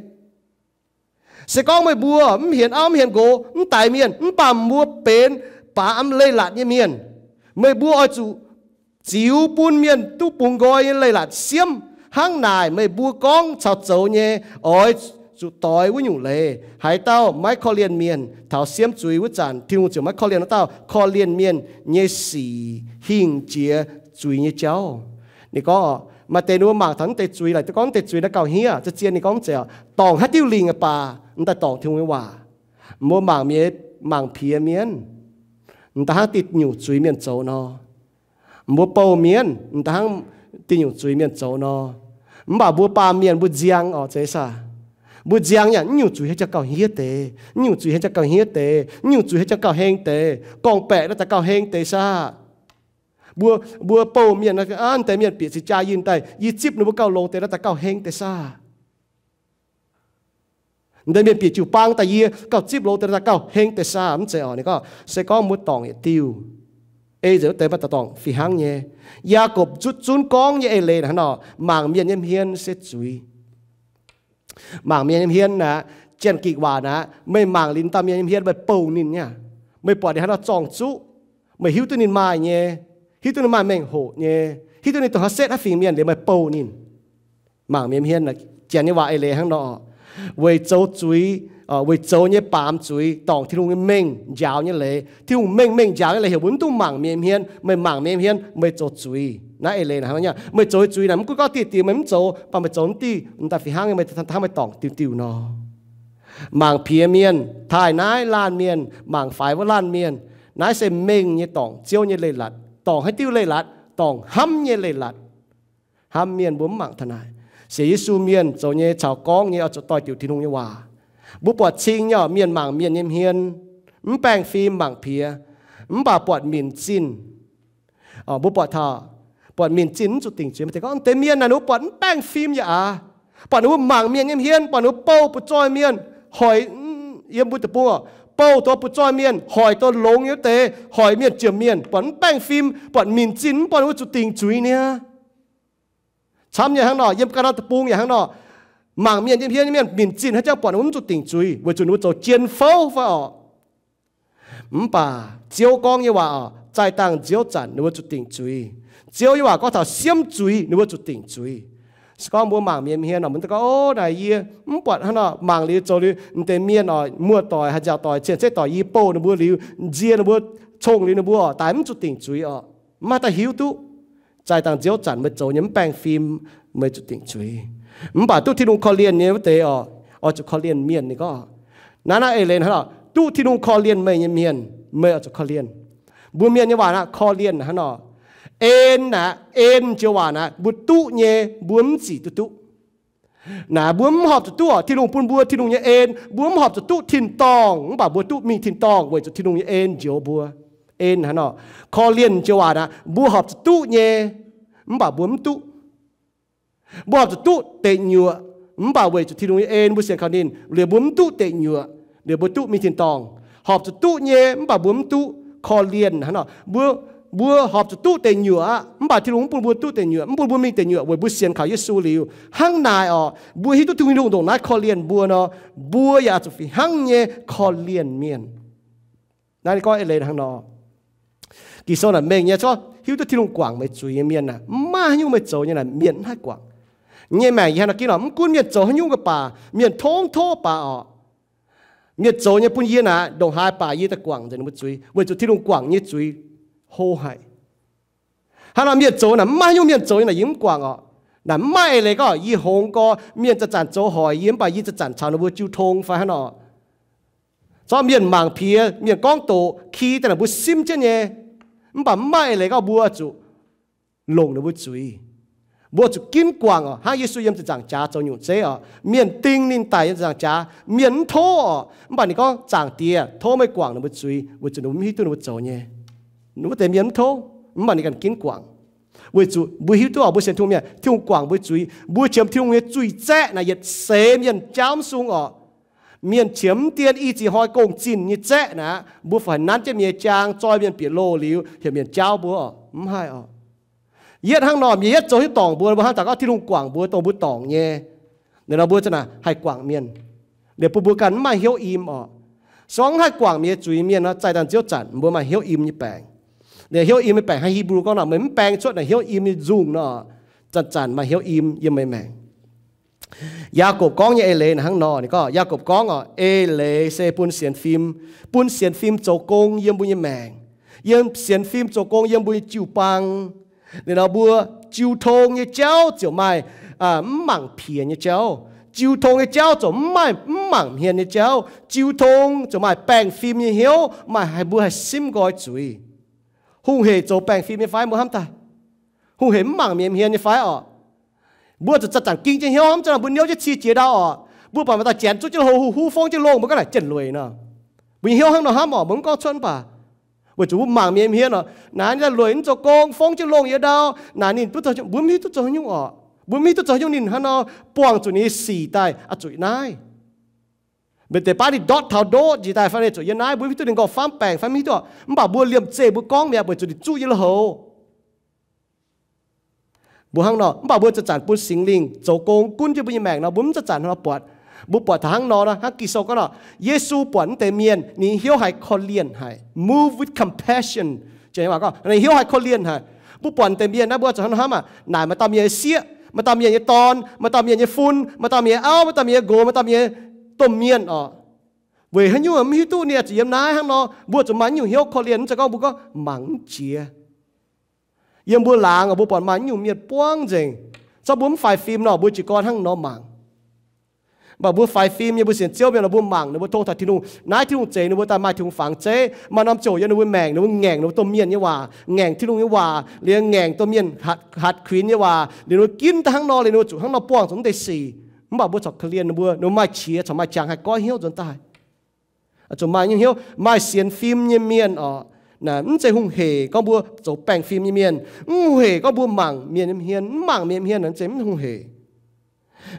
Se gorngv meih mbuo mv hienx auv mv hienx nqox, mv daix mienh, mv baac mbuo benx baamz leiz-latc nyei mienh, meih mbuo oix zuqc ziux bun mienh duqv bungx nqoi nyei leiz-latc siemv. Hnangv naaic meih mbuo gorngv caux zoux nyei oix zuqc doix wuov nyungc leiz. Haaix dauh maiv korv-lienh mienh taux siemv zuiz wuov zanc, Tin-Hungh ziouc maiv korv-lienh wuov dauh. Korv-lienh mienh nyei sic hingh jiex zuiz nyei jauv. Ninh gorngv, maaih deix ninh mbuo mangc taux mv deix zuiz, laaic duqv gorngv mv deix zuiz naaiv gauh hniev, zien-zien ninh gorngv mv zeiz oc. Dorngc haaix diuh lingc baac m'daaih dorngc Tin-Hungh nyei waac. Mbuo mangc mienh, mangc piex mienh, m'daaih hnangv diuh nyungc zuiz mienh zoux nor. Mbuo bouh mienh, m'daaih hnangv diuh nyungc zuiz mienh zoux nor. Mv baac mbuo baamh mienh mbuo nziang oc, zeiz saah? Mbuo nziang yaac mv nyungc zuiz haaix jauv gauh hniev deix, mv nyungc zuiz haaix jauv gauh hniev deix, mv nyungc zuiz haaix jauv gauh heng deix, gorngv-baeqc naaiv daaih gauh heng deix saah? Mbuo, mbuo bouh mienh, aa, deix mienh bieqc cing-jaa yie daaih, yie zipv ninh mbuo gauh longx deix, naaiv daaih gauh heng deix saah? Deix mienh bieqc jiu-baang daaih, yie gauh zipv longx deix, naaiv daaih gauh heng deix saah? Mv zeiz oc. Ninh gorngv, se gorngv mbuo dorngc yietc diuh, ei nzengc wuov deix maaih dorngc fih hnangv nyei. Yaagorpc zuqc zunv gorngv nyei eix leiz hnangv nor, mangc mienh nyei hmien se zuiz. Mangc mienh nyei hmien aqv, Janx-Gikc waac aqv, meih mangc liuz dauh mienh nyei hmien, meih bouh ninh nyei, meih buatc ninh hnangv nor zorng zuqv, meih hiuv duqv ninh maaih nyei, hiuv duqv ninh maaih mengh hoc nyei, hiuv duqv ninh dongh haaix setv haaix fingx mienh liuz meih bouh ninh. Mangc mienh hmien, Janx nyei waac eix leiz hnangv nor, weic zoux zuiz, weic zoux nyei baamz zuiz dorngc Tin-Hungh nyei mengh njaaux nyei leiz. Tin-Hungh mengh mengh njaaux nyei leiz heuc mbuo mv dungx mangc mienh hmien. Meih mangc mienh hmien meih zoux zuiz. Naaiv eix leiz hnangv nor, meih zoux zuiz naaic mv gunv gorngv diuh diuh meih mv zoux, mv baac meih zoux mv diuh, m'daaih fih hnangv nyei meih hnangv meih dorngc diuh diuh nor. Mangc piex mienh, taaih naaiv laanh mienh, mangc faix wuov laanh mienh, naaiv se mengh nyei dorngc Ziouv nyei leiz-latc, dorngc haaix diuh leiz-latc, dorngc hnamv nyei leiz-latc. Hnamv mienh mbuo mv mangc taux naaic. Sienx Yesu mienh zoux nyei caux gorngv nyei oix zuqc doix-diuc Tin-Hungh nyei waac. Mbuo buatc cing nyei oc, mienh mangc mienh nyei hmien, mv baengh fim mangc piex, mv baac buatc minc zinh. Mbuo buatc taux, buatc minc zinh mv zuqc dingc zuiz. Maaih deix gorngv deix mienh naaic ninh mbuo buatc mv baengh fim yaac aav, buatc ninh mbuo mangc mienh nyei hmien, buatc ninh mbuo bouh butv-zoih mienh, hoic, yiem mbuo deic-bung oc, bouh duqv butv-zoih mienh, hoic duqv longx nyei wuov deix, hoic mienh jiex mienh, buatc mv baengh fim, buatc minc zinh mv buatc ninh mbuo zuqc dingc zuiz niaa. Camv nyei hnangv nor, yiem ga'naaiv deic-bung yaac hnangv nor. Mangc mienh nyei hmien nyei mienh minc zinh haaix jangx buatc ninh mbuo mv zuqc dingc zuiz weic zuqc ninh mbuo zoux jien fouv fai oc. Mv baac Ziouv gorngv nyei waac oc, zaih dangh nziouv zanc ninh mbuo zuqc dingc zuiz. Ziouv nyei waac gorngv taux siemv zuiz ninh mbuo zuqc dingc zuiz. Se gorngv mbuo mangc mienh hmien oc, mbuo gorngv, o, naaic yie mv buatc hnangv nor, mangc liuz zoux liuz, m'deix mienh oc, muoz-doic, haaix nziaauc doic, cien-ceqv doic, yie bouh ninh mbuo liuz, nzie ninh mbuo, cong liuz ninh mbuo oc, daaih mv zuqc dingc zuiz oc. Mv maaih daaih hiuv duqv. Zaih dangh nziouv zanc meih zoux nyei mv baengh fim, meih zuqc dingc zuiz. Mv baac duqv Tin-Hungh korv-lienh nyei wuov deix oc, oix zuqc korv-lienh mienh ninh gorngv. Naaiv naaiv eix leiz hnangv nor, duqv Tin-Hungh korv-lienh meih nyei mienh, meih oix zuqc korv-lienh. Mbuo mienh nyei waac naaiv korv-lienh hnangv nor, en naaiv, en joux waac naaiv mbuo duqv nyei, mbuo mv zic duqv duqv. Naaiv mbuo mv horpc zuqc duqv oc, Tin-Hungh bun mbuo Tin-Hungh nyei en, mbuo mv horpc zuqc duqv tin-dorngh, mv baac mbuo duqv mingh tin-dorngh weic zuqc Tin-Hungh nyei en njoux mbuo. En hnangv nor, korv-lienh joux waac naaiv mbuo horpc zuqc duqv nyei, mv baac mbuo mv duqv. Mbuo horpc zuqc duqv deic nyuoqc, mv baac weic zuqc Tin-Hungh nyei en mbuo sienx kaux ninh liuz mbuo mv duqv deic nyuoqc, liuz mbuo duqv mingh tin-dorngh. Horpc zuqc duqv nyei, mv baac mbuo mv duqv. Korv-lienh hnangv nor, mbuo, mbuo horpc zuqc duqv deic nyuoqc aqv, mv baac Tin-Hungh mv bun mbuo duqv deic nyuoqc, mv bun mbuo mingh deic nyuoqc weic mbuo sienx kaux Yesu liuz. Hnangv naaic oc, mbuo hiuv duqv Tin-Hungh ndongc naaiv korv-lienh mbuo nor, mbuo yaac zuqc fih hnangv nyei korv-lienh mienh. Naaiv ninh gorngv eix leiz hnangv nor. Ging-Sou naaic mengh nyei, corc hiuv duqv Tin-Hungh guangc meih zuiz nyei mienh aah, mv maaih haaix nyungc meih zoux nyei naaic mienh mv haih guangc. Nyei maengc yie hnangv nor ginv oc, mv gunv mienh zoux haaix nyungc ga'baac, mienh tov mv tov baac oc, mienh zoux nyei bun yie naaic ndongc haaix baac yie daaih guangc nzengc ninh mbuo zuiz, weic zuqc Tin-Hungh guangc nyei zuiz hlo haic. Hnangv nor mienh zoux naaic mv maaih haaix nyungc mienh zoux nyei naaic yie mv guangc oc. Naaic mv maaih eix leiz gorngv yie hngongx gorx mienh zanc-zanc zoux hoic yie mv baac yie zanc-zanc caux ninh mbuo jiu tong fai hnangv nor. Zorqv mienh mangc piex, mienh gorngv doqc, ki daaih naaic mbuo simv jienv nyei. Mv baac mv maaih eix leiz gorngv mbuo zuqc longc ninh mbuo zuiz. Mbuo zuqc ginv guangc oc, hnangv Yesu yiem ziepc nzaangc jaax zoux nyungc zeiv oc. Mienh ding ninh daic yiem ziepc nzaangc jaax, mienh mv tov oc. Mv baac ninh gorngv, Zaangc Diex, tov meih guangc ninh mbuo zuiz, weic zuqc ninh mbuo mv hiuv duqv ninh mbuo zoux nyei. Ninh mbuo deix mienh mv tov, mv baac ninh ganh ginv guangc. Weic zuqc mbuo hiuv duqv oc, mbuo sienx Tin-Hungh mienh, Tin-Hungh guangc mbuo zuiz. Mbuo qiemx Tin-Hungh nyei zuiz zaeqv naaic yietc seix mienh jaauv mv sung oc. Mienh qiemx mv dien i ziex hnoi gong-zinh nyei zaeqv naaic, mbuo fih haic nanv jienv mienh nyei jaang, zoi mienh bieqc loh liuz heuc mienh jaauv mbuo oc, mv haih oc. Yietv hnangv nor, mienh yietv zoux hiuv dorngc mbuo, mbuo hnangv daaih gorngv Tin-Hungh guangc mbuo, dongh mbuo dorngc nyei. Naaic nor mbuo za'naaic haih guangc mienh. Liuz bun mbuo ganh mv maaih hnyouv im orqc. Se gorngv mv haih guangc mienh nyei zuiz mienh nor, zaih daaih nziouv zanc mbuo maaih hnyouv im nyei baengc. Liuz hnyouv im nyei baengc hnangv Hipv^lu gorngv nor, meih mv baeng cuotv naaic hnyouv im nyei nzungh nor, zanc-zanc maaih hnyouv im yiem meih maengc. Yaagorpc gorngv nyei eix leiz naaic hnangv nor, ninh gorngv, Yaagorpc gorngv orqc, eix leiz se bun sienx fim, bun sienx fim zoux gong yiem mbuo nyei maengc, yiem sienx fim zoux gong yiem mbuo nyei jiu-baang. Liuz nor mbuo jiu tong nyei jauv ziouc maaih mv mangc piex nyei jauv. Jiu tong nyei jauv ziouc mv maaih mv mangc hmien nyei jauv. Jiu tong ziouc maaih baengh fim nyei hnyouv, maaih haaix mbuo haih simv nqoi zuiz. Hungh heic zoux baengh fim nyei fai? Mbuo hnamv daaih, hungh heic mv mangc mienh hmien nyei fai orqc? Mbuo zuqc zanc-zanc ging jienv hnyouv hnamv, zanc-zanc mbuo niouv jienv cie jiex ndau orqc, mbuo buatc maaih dauh janx zuqv jienv hlo huv huv fongv jienv longh, mbuo gorngv naaic jienv lueic nor. Mbuo nyei hnyouv hnangv nor hnamv orqc, mbuo mv gorngv cuotv mv baac weic zuqc mbuo mangc mienh hmien orqc, naaic ninh daaih lueic mv zoux gong, fongv jienv longh yiem ndau, naaic ninh mbuo mv hiuv duqv zoux haaix nyungc orqc. Mbuo mv hiuv duqv zoux haaix nyungc ninh hnangv nor buangh zuqc ninh nyei sic daaih oix zuqc naaiv. Mv baac deix baav ninh ndortv taux ndoqv njiec daaih fai ninh zuqc yiem naaiv, mbuo mv hiuv duqv ninh nqorngv famv baengc fai mv hiuv duqv, mv baac mbuo liemh zeih mbuo gorngv mi'aqv, weic zuqc ninh zuqv yiem lorh houx. Mbuo hnangv nor, mv baac mbuo zanc-zanc bun Singx Lingh zoux gong gunv jienv mbuo nyei maengc nor, mbuo mv zanc-zanc hnangv nor buatc. Mbuo buatc taux hnangv nor, hnangv Ging-Sou gorngv nor, Yesu buatc naaiv deix mienh, ninh hnyouv haiz korv-lienh haic, move with compassion. Ninh hnyouv haiz korv-lienh haic. Mbuo buatc naaiv deix mienh naaiv, mbuo zuqc hnangv nor hnamv aqv. Naaic maaih dauh mienh nyei sieqv, maaih dauh mienh nyei dorn, maaih dauh mienh nyei fun, maaih dauh mienh nyei auv, maaih dauh mienh nyei nqox, maaih dauh mienh nyei domh mienh orqc. Weic haaix nyungc mv hiuv duqv ninh zuqc yiem naaiv hnangv nor, mbuo zuqc maaih naaiv nyungc hnyouv korv-lienh, mv zeiz gorngv mbuo gorngv mangc mv jiex. Yiem mbuo laangz mbuo buatc maaih naaiv nyungc mienh buangv nzengc. Zorqv mbuo mv faix fim nor, mbuo jiez gorn hnangv nor mangc. Mv baac mbuo faix fim nyei, mbuo sienx Ziouv mienh nor, mbuo mangc ninh mbuo tong taux Tin-Hungh, naaiv Tin-Hungh zeix ninh mbuo daaih maaih Tin-Hungh fangx zeiv, maaih norm ziouc yiem ninh mbuo maengc, ninh mbuo ngaengc ninh mbuo domh mienh nyei waac, ngaengc Tin-Hungh nyei waac, liemh ngaengc domh mienh hatc kuinx nyei waac, liemh ninh mbuo ginv daaih hnangv nor, liemh ninh mbuo zuqc hnangv nor buangh zuqc naaiv deix sic. Mv baac mbuo corc korv-lienh ninh mbuo, ninh mbuo maaih qiex corc maaih jangx haih goiv hnyouv nzuonx daaih. Zuqc maaih nyungc hnyouv, maaih sienx fim nyei mienh orqc. Naaiv mv zeiz hungh heic gorngv mbuo zoux baengh fim nyei mienh, mv hungh heic gorngv mbuo mangc mienh nyei hmien, mv mangc mienh hmien naaiv zeiz mv hungh heic.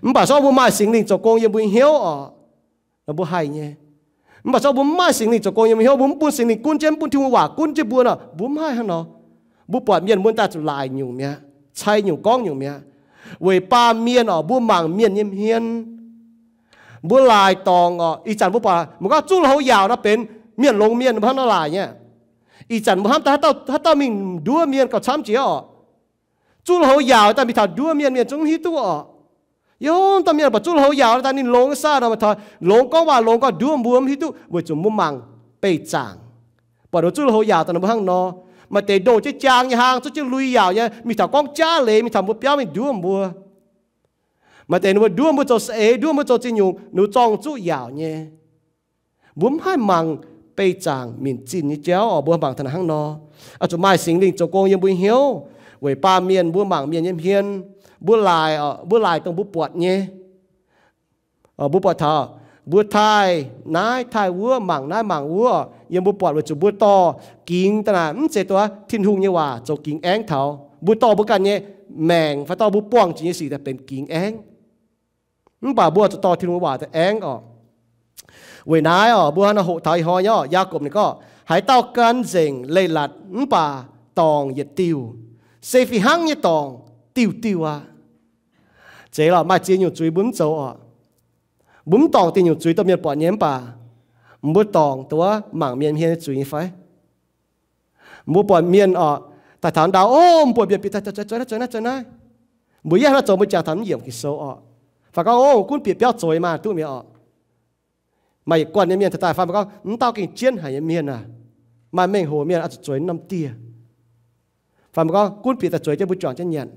Mv baac se gorngv mbuo maaih Singx Lingh zoux gong yiem mbuo nyei hnyouv orqc, mbuo haih nyei. Mv baac se gorngv mbuo mv maaih Singx Lingh zoux gong yiem mbuo hnyouv, mbuo mv bun Singx Lingh gunv jienv, mv bun Tin-Hungh waac gunv jienv mbuo nor, mbuo mv haih hnangv nor. Mbuo buatc mienh mbuo daaih zuqc laaic nyungc mi'aqv, cai nyungc gorngv nyungc mi'aqv. Weic baamh mienh orqc, mbuo mangc mienh nyei hmien. Mbuo laaic dorngc orqc, ih zanc mbuo buatc mbuo gorngv zuqv lui-houx yaauc nor benx mienh longx mienh, mbuo hnangv nor laaic nyei. Ih zanc mbuo hnamv daaih haaix dauh mingh nduov mienh gauh camv jiex orqc. Zuqv lui-houx yaauc daaih mingh taux nduov mienh, mienh zungv mv hiuv duqv orqc. Yiem dauh mienh buatc zuqv lui-houx yaauc daaih ninh longx saah nor, maaih taux longx gorngv waac, longx gorngv nduov mbuo mv hiuv duqv, weic zuqc mbuo mangc beih zaangc. Buatc ninh zuqv lui-houx yaauc daaih nor mbuo hnangv nor. Maaih deix ndoh jienv jaang nyei hlang, zuqv jienv lui yaauc nyei, mingh taux gorngv jaav leiz, mingh taux mbuo biauv mingh nduov mbuo. Maaih deix ninh mbuo nduov mbuo zoux saeng-eix, nduov mbuo zoux ziex nyungc, ninh mbuo zorng zuqv yaauc nyei. Mbuo mv haih mangc beih zaangc minc zinh nyei jauv orqc, mbuo mangc taux naaic hnangv nor. Oix zuqc maaih Singx Lingh zoux gong yiem mbuo hnyouv, weic baamh mienh mbuo mangc mienh nyei hmien, mbuo laaic, mbuo laaic dongh mbuo buatc nyei. Mbuo buatc taux mbuo taaih naaiv taaih wuov, mangc naaiv mangc wuov, yiem mbuo buatc weic zuqc mbuo dorh gingx daaih naaic mv zeiz dongh Tin-Hungh nyei waac zoux gingx aengv taux. Mbuo dorh mbuo ganh nyei maengc fai dorh mbuo buangh zuqc nyei sic daaih benx gingx aengv. Mv baac mbuo zuqc dorh Tin-Hungh nyei waac daaih aengv orqc. Weic naaiv orqc, mbuo hnangv nor hoqc taux ih hnoi nyei orqc, Yaagorpc ninh gorngv, haaix dauh gan nzengc leiz-latc mv baac dorngc yietc diuh, se fih hnangv nyei dorngc diuh diuh aqv. Zeiz lorqc, maaih ziex nyungc zuiz mbuo mv zoux orqc. Mbuo mv dorngc diex nyungc zuiz dongh mienh buatc nyei mv baac mbuo dorngc dongh wuov mangc mienh hmien nyei zuiz nyei fai? Mbuo buatc mienh orqc, daaih taux ndau, o, mbuo buatc mienh bieqc daaih zueiz naaiv zueiz naaiv zueiz naaiv, mbuo yaac hnangv nor zoux, mbuo jangx taux mv yiemc Ging-Sou orqc. Fai gorngv, o, gunv bieqc biauv zueiz maah, duqv mi'aqv orqc. Maaih yietc guanh nyei mienh taux daaih fai mbuo gorngv, mv dauh gengh jienv haic nyei mienh aac, maaih mengh hoc mienh oix zuqc zueiz norm dieh. Fai mbuo gorngv gunv bieqc daaih zueiz jienv mbuo juangc jienv nyanc.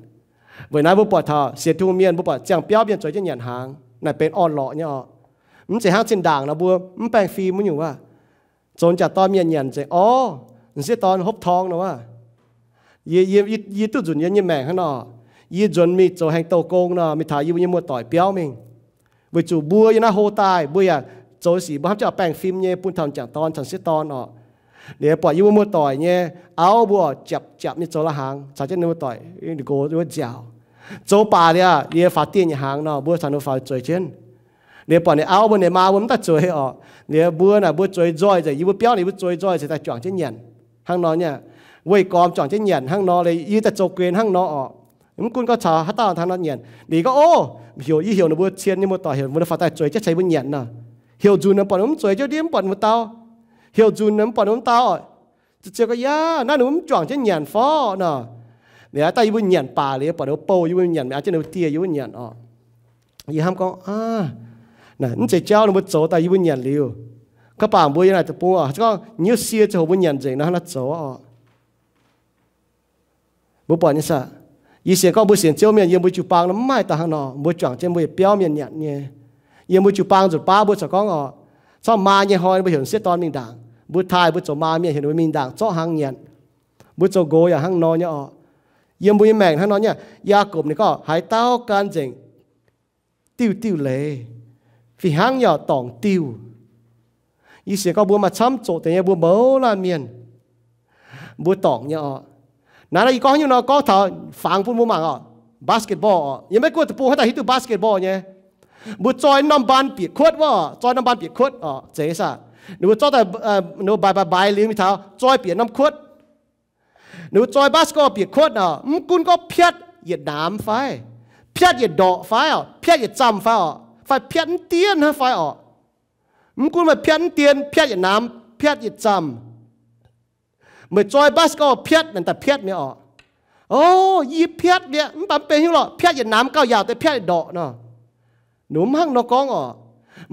Weic naaiv mbuo buatc taux sienx Tin-Hungh mienh, mbuo buatc ziangh biauv mienh zueiz jienv nyanc hnaangx, naaic benx orn-lorqc nyei orqc. Mv zeiz hnangv zinh ndaangc nor mbuo mv baengh fim wuov nyungc wuov. Zoux jangc dorn mienh nyanc nzengc, orv, m'sieqv dorn hopv torng nor wuov. Yie, yie, yie duqv nzunc yie nyei maengc hnangv nor. Yie nzuonx mingh zoux haengh douh gong nor, mingh taux yie mbuo nyei muoz-doic biauv mingh. Weic zuqc mbuo yiem naaiv hlo daaih, mbuo yaac zoux sic mbuo hnamv jienv baengh fim nyei bun taux m'jangc dorn caux m'sieqv dorn orqc. Liuz buatc yie mbuo muoz-doic nyei auv mbuo orqc, japc japc nyei zoux la'hnaangx caux jienv ninh muoz-doic ninh nqox wuov nziaauc. Zoux baac liuz, liuz faaux dieh nyei hnaangx nor, mbuo caux ninh faaux zueiz jienv. Liuz buatc ninh auv mbuo ninh maa mbuo mv daaih zueiz orqc. Liuz mbuo naaic mbuo zueiz nzoih nzengc, yie mbuo biauv ninh mbuo zueiz nzoih nzengc daaih juangc jienv nyanc. Hnangv nor nyei, weih gormx juangc jienv nyanc hnangv nor, liuz yie daaih zoux guen hnangv nor orqc. Mv gunv gorngv caux haaix dauh hnangv nor nyanc, liuz gorngv, o, heuc, yie heuc ninh mbuo cien nyei muoz-doic, heuc mbuo faaux daaih zueiz jienv caux yie mbuo nyanc nor. Heuc nzunc mv buatc ninh mv zueiz jienv ndiev, mv buatc ninh mbuo dau. Heuc nzunc mv buatc ninh mbuo dau oc. Ziouc ziouc gorngv, Yaac naaiv ninh mv juangc jienv nyanc fai nor. Liuz daaih yie mbuo nyanc baac liuz, buatc ninh mbuo bouh, yie mbuo nyanc, mv aqv, jienv ninh mbuo dieh yie mbuo nyanc oc. Yie hnamv gorngv, Aav, mv zeiz jauv, ninh mbuo zoux daaih yie mbuo nyanc liuz. Gorngv baac mbuo yie naaic deic-bung oc, gorngv nyiouv sie ziouc hoc mbuo nyanc nzengc nor, hnangv naaiv zoux oc. Mbuo buatc nyei saah? Yie sienx gorngv mbuo sienx Ziouv mienh yiem mbuo jiu-baang nor mv maaih daaih hnangv nor, mbuo juangc jienv mbuo yietc biauv mienh nyanc nyei. Yiem mbuo jiu-baang nzunc baav mbuo corc gorngv oc, corc maa nyei hnoi mbuo heuc sieqv dorn mingh ndaangc. Mbuo taaih mbuo zoux maa mienh heuc ninh mbuo mingh ndaangc zorqv hnaangx nyanc. Mbuo zoux nqox yaac hnangv nor nyei oc. Yiem mbuo nyei maengc hnangv nor nyei. Yaagorpc ninh gorngv haaix dauh gan nzengc diuh diuh leiz, fih hnangv yaac dorngc diuh. Yie sienx gorngv mbuo maaih camv zoqc deix nyei, mbuo mouz laanh mienh, mbuo dorngc nyei oc. Naaiv yie gorngv nyungc nor gorngv taux fangx bun mbuo mangc oc. Basketball oc, yiem Meiv Guoqv deic-bung hnangv daaih hiuv duqv basketball nyei. Mbuo zoi norm mbaan bieqc kuotv wuov oc, zoi norm mbaan bieqc kuotv oc, zeiz saah? Ninh mbuo zorqv daaih, ninh mbuo mbaix mbaix mbaix liuz mingh taux zoi bieqc norm kuotv. Ninh mbuo zoi basketball bieqc kuotv oc, mv gunv gorngv piatv yietc naamx fai, piatv yietc ndorqc fai oc, piatv yietc zamh fai oc, fai piatv mv dien hnangv fai oc, mv gunv meih piatv mv dien, piatv yietc naamx, piatv yietc zamh, meih zoi basketball piatv naaic daaih piatv mi'aqv oc. O, yie piatv mi'aqv, mv baac mv benx haaix nyungc lorqc, piatv yietc naamx gauh yaauc deix piatv yietc ndorqc nor. Ninh mv hnangv nor gorngv oc.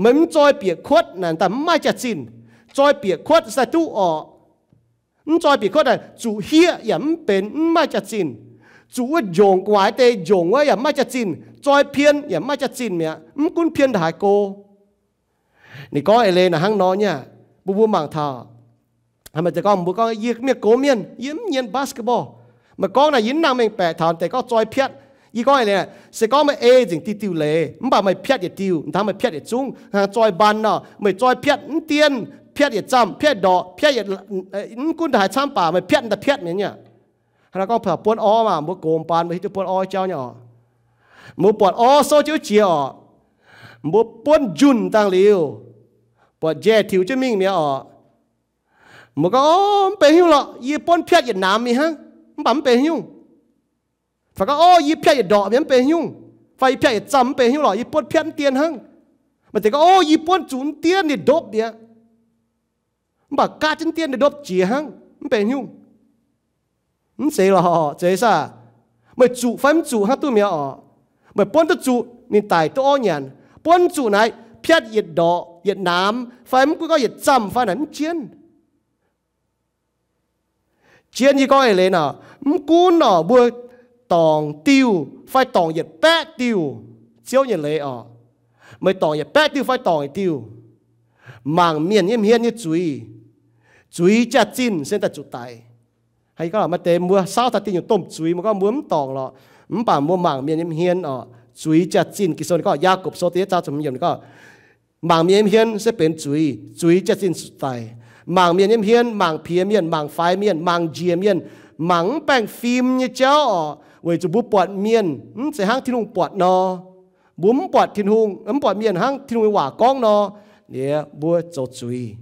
Meih mv zoi bieqc kuotv naaic daaih mv maaih jaax-zinh. Zoi bieqc kuotv se duqv orqc. Mv zoi bieqc kuotv naaic zuqc hieqv yaac mv benx, mv maaih jaax-zinh. Zuqc wuov njongc gu'nguaaic deix njongc wuov yaac mv maaih jaax-zinh. Zoi pien yaac mv maaih jaax-zinh mi'aqv, mv gunv pien ndongc haaix go. Ninh gorngv eix leiz naaic hnangv nor nyei aqv. Mbuo mbuo mangc taux, meih deix gorngv mbuo gorngv yie mienh gox mienh, yie mv nyien basketball. Meih gorngv naaic yie mv nangh mengh baeqc taux deix gorngv zoi piatv. Yie gorngv eix leiz naaic, se gorngv meih ei nzengc diuh diuh leiz mv baac meih piatv yietc diuh, hnangv meih piatv yietc zungv, hnangv zoi mbaan nor, meih zoi piatv mv dien, piatv yietc zamh, piatv ndorqc, piatv yietc, mv gunv ndongc haaix camv baac meih piatv daaih piatv mi'aqv. Hnangv naaiv gorngv buonv orv maah, mbuo gox mbaan mbuo hiuv duqv buonv orv jauv nyei oc. Mbuo buatc orv souv jienv jiex oc, mbuo buonv njunh dangh liuz, buatc njaih tiux jienv mingh mi'aqv oc. Mbuo gorngv, O, mv benx haaix nyungc lorqc, yie buonv piatv yietc naamx mingh hnangv, mv baac mv benx haaix nyungc. Fai gorngv, O, yie piatv yietc ndorqc mi'aqv, mv benx haaix nyungc. Fai yie piatv yietc zamh, mv benx haaix nyungc lorqc, yie buonv piatv mv dien hnangv. Maaih deix gorngv, O, yie buonv zuqc mv dien ninh ndopv mi'aqv, mv baac gaatv jienv mv dien ninh ndopv jiex hnangv, mv benx haaix nyungc. Mv zeiz lorqc, zeiz saah? Meih zuqc fai mv zuqc hnangv duqv mi'aqv oc. Meih buonv duqv zuqc, ninh daic duqv orv nyanc. Buonv zuqc naaic, piatv yietc ndorqc, yietc naamx, fai mv gunv gorngv yietc zamh fai naaic mv jienv. Jienv yie gorngv eix leiz nor, mv gunv nor mbuo dorngc diuh fai dorngc yietc baeqv diuh, Ziouv nyei leiz oc. Meih dorngc yietc baeqv diuh fai dorngc yietc diuh, mangc mienh nyei hmien nyei zuiz, zuiz jaax-zinh se daaih zuqc daic. Maaih deix mbuo saauv taux diuh nyungc domh zuiz, mbuo gorngv mbuo mv dorngc lorqc, mv baac mbuo mangc mienh nyei hmien oc, zuiz jaax-zinh. Ging-Sou ninh gorngv, Yaagorpc Sou da'yietv zaang ziepc hmz yiemc ninh gorngv, mangc mienh nyei hmien se benx zuiz, zuiz jaax-zinh zuqc daic. Mangc mienh nyei hmien, mangc piex mienh, mangc faix mienh, mangc njiec mienh, mangc mv baengh fim nyei jauv oc, weic zuqc mbuo buatc mienh mv zeiz hnangv Tin-Hungh buatc nor. Mbuo mv buatc Tin-Hungh, mv buatc mienh hnangv Tin-Hungh nyei waac gorngv nor, liuz mbuo zoux zuiz.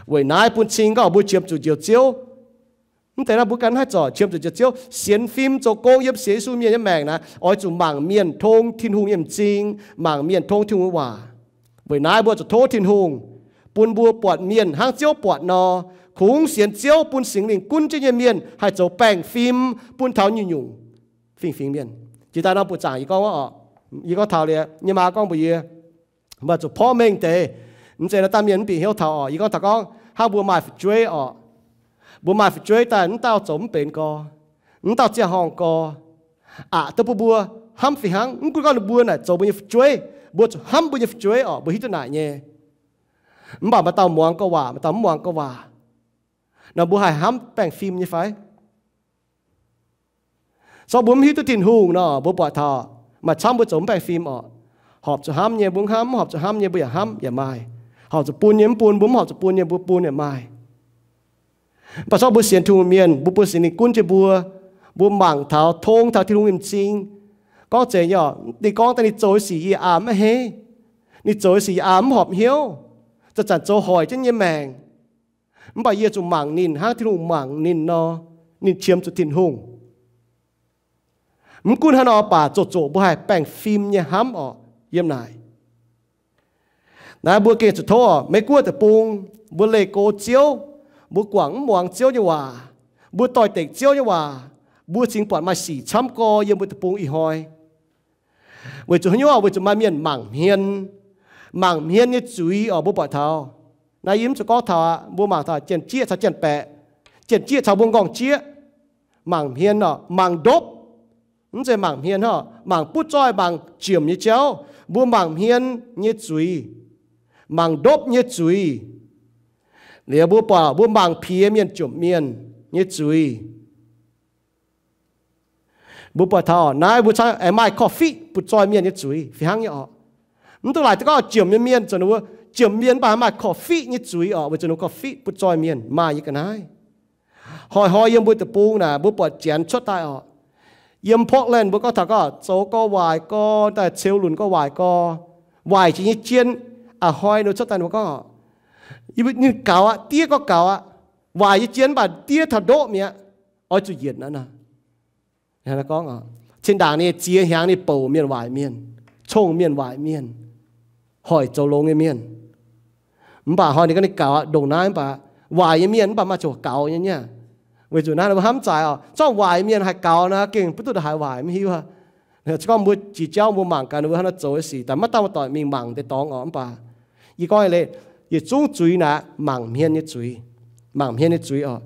Weic naaiv bun cing gorngv mbuo qiemx zuqc njoux Ziouv. Mv deix naaiv mbuo ganh haih zorc qiemx zuqc njoux Ziouv, sienx fim zoux gong yiem sienx Yesu mienh nyei maengc naaic, oix zuqc mangc mienh tong Tin-Hungh nyei m'zing, mangc mienh tong Tin-Hungh nyei waac. Weic naaiv mbuo zuqc tov Tin-Hungh bun mbuo buatc mienh hnangv Ziouv buatc nor, kungx sienx Ziouv bun Singx Lingh gunv jienv nyei mienh haih zoux baengh fim bun taux nyungc-nyungc fingx-fingx mienh. Jiex daaih nor buoqc zaangc yie gorngv, yie gorngv taux liuz, yie maa gorngv mbuox yie, mbuo zuqc porv mengh deix. Mv zeiz nor dangh mienh mv bieqc hnyouv taux oc. Yie gorngv taux gorngv hnangv mbuo maaih fu'jueiv oc, mbuo maaih fu'jueiv daaih mv dauh zoux mv benx gorx, mv dauh ziangh horngh gorx, aqc duqv bun mbuo hnamv fih hnangv. Mv gunv gorngv ninh mbuo naaic zoux mbuo nyei fu'jueiv, mbuo zuqc hnamv mbuo nyei fu'jueiv oc. Mbuo hiuv duqv naaic nyei. Mv baac maaih dauh muangx gorx waac, maaih dauh mv muangx gorx waac. Nor mbuo haih hnamv baengh fim nyei fai? Zorqv mbuo mv hiuv duqv Tin-Hungh nor, mbuo buatc taux maaih camv mbuo zoux mv baengh fim oc. Horpc zuqc hnamv nyei mbuo hnamv, mv horpc zuqc hnamv nyei mbuo yaac hnamv yaac maaih. Horpc zuqc bun nyei mv bun, mbuo mv horpc zuqc bun nyei mbuo bun yaac maaih. Mv baac zorqv mbuo sienx Tin-Hungh mienh, mbuo bun Singx Lingh gunv jienv mbuo, mbuo mangc taux, tong taux Tin-Hungh nyei m'zing. Gorngv zeiz nyei oc, ninh gorngv daaih ninh zoux nyei sic yie aa mv heiv. Ninh zoux nyei sic yie aa mv horpc hnyouv, zanc-zanc zoux hoic jienv nyei maengc. Mv baac yie zuqc mangc ninh hnangv Tin-Hungh mangc ninh nor, ninh qiemx zuqc Tin-Hungh. Mv gunv hnangv nor baac zoqc zoqc mbuo haih baengh fim nyei hnamv oc yiem naaic. Naaiv mbuo gengh zuqc tov oc, Meiv Guoqv deic-bung, mbuo leih go Ziouv, mbuo guangc mv muangx Ziouv nyei waac, mbuo doix-dekc Ziouv nyei waac, mbuo cingx buatc maaih sic camv gorx yiem mbuo deic-bung ih hnoi. Weic zuqc haaix nyungc? Weic zuqc maaih mienh mangc hmien, mangc hmien nyei zuiz oc. Mbuo buatc taux naaiv, yie mv zuqc gorngv taux aqv, mbuo mangc taux janx-jieqv caux janx-baeqc. Janx-jieqv caux mbuo nqorngv-jieqv mangc hmien oc, mangc ndopv. Mv zeiz mangc hmien hnangv, mangc butv zoih, mangc jiemc nyei jauv. Mbuo mangc hmien nyei zuiz, mangc ndopv nyei zuiz. Liuz mbuo buatc mbuo mangc piex mienh jomc mienh nyei zuiz. Mbuo buatc taux naaiv mbuo camv aengx maaih korv-fiqv butv zoih mienh nyei zuiz fih hnangv nyei oc. Mv dungx laaic deix gorngv jiemc nyei mienh, zoux ninh mbuo jiemc mienh mv baac maaih korv-fiqv nyei zuiz oc. Weic zuqc ninh korv-fiqv butv zoih mienh maaih nyei ga'naaiv. Hnoi-hnoi yiem mbuo deic-bung naaic mbuo buatc Janx cuotv daaih oc. Yiem Portland mbuo gorngv taux gorngv zoux gorx waaic gorx, daaih ceux lunc gorx waaic gorx, waaic jiex nyei jien, a'hnoi ninh cuotv daaih ninh mbuo gorngv, ninh gaux aqv, diev gorngv gaux aqv. Waaic nyei jien mv baac diev taux ndoqv mi'aqv. Oix zuqc yienc aqv nor. Gorngv, cin-ndaangc ninh ziex hnyangx ninh bouc mienh waaic mienh, cong mienh waaic mienh, hoic zoux longx nyei mienh. Mv baac hnoi ninh gorngv ninh gaux aqv, ndongc naaiv mv baac waaic nyei mienh mv baac maaih ziouc gaux nyei niaa. Weic zuqc naaiv mbuo hnamv zaaix oc, zorqv waaic mienh haih gaux naaiv gengh mv duqv haaix waaic mv hiuv. Se gorngv mbuo jiex jauv mbuo mangc gaax ninh mbuo hnangv nor zoux nyei sic, daaih maiv dauh muoz-doic mingh mangc deix dorngx oc. Mv baac yie gorngv leiz, yietc zungv zuiz naaic mangc hmien nyei zuiz, mangc hmien nyei zuiz oc.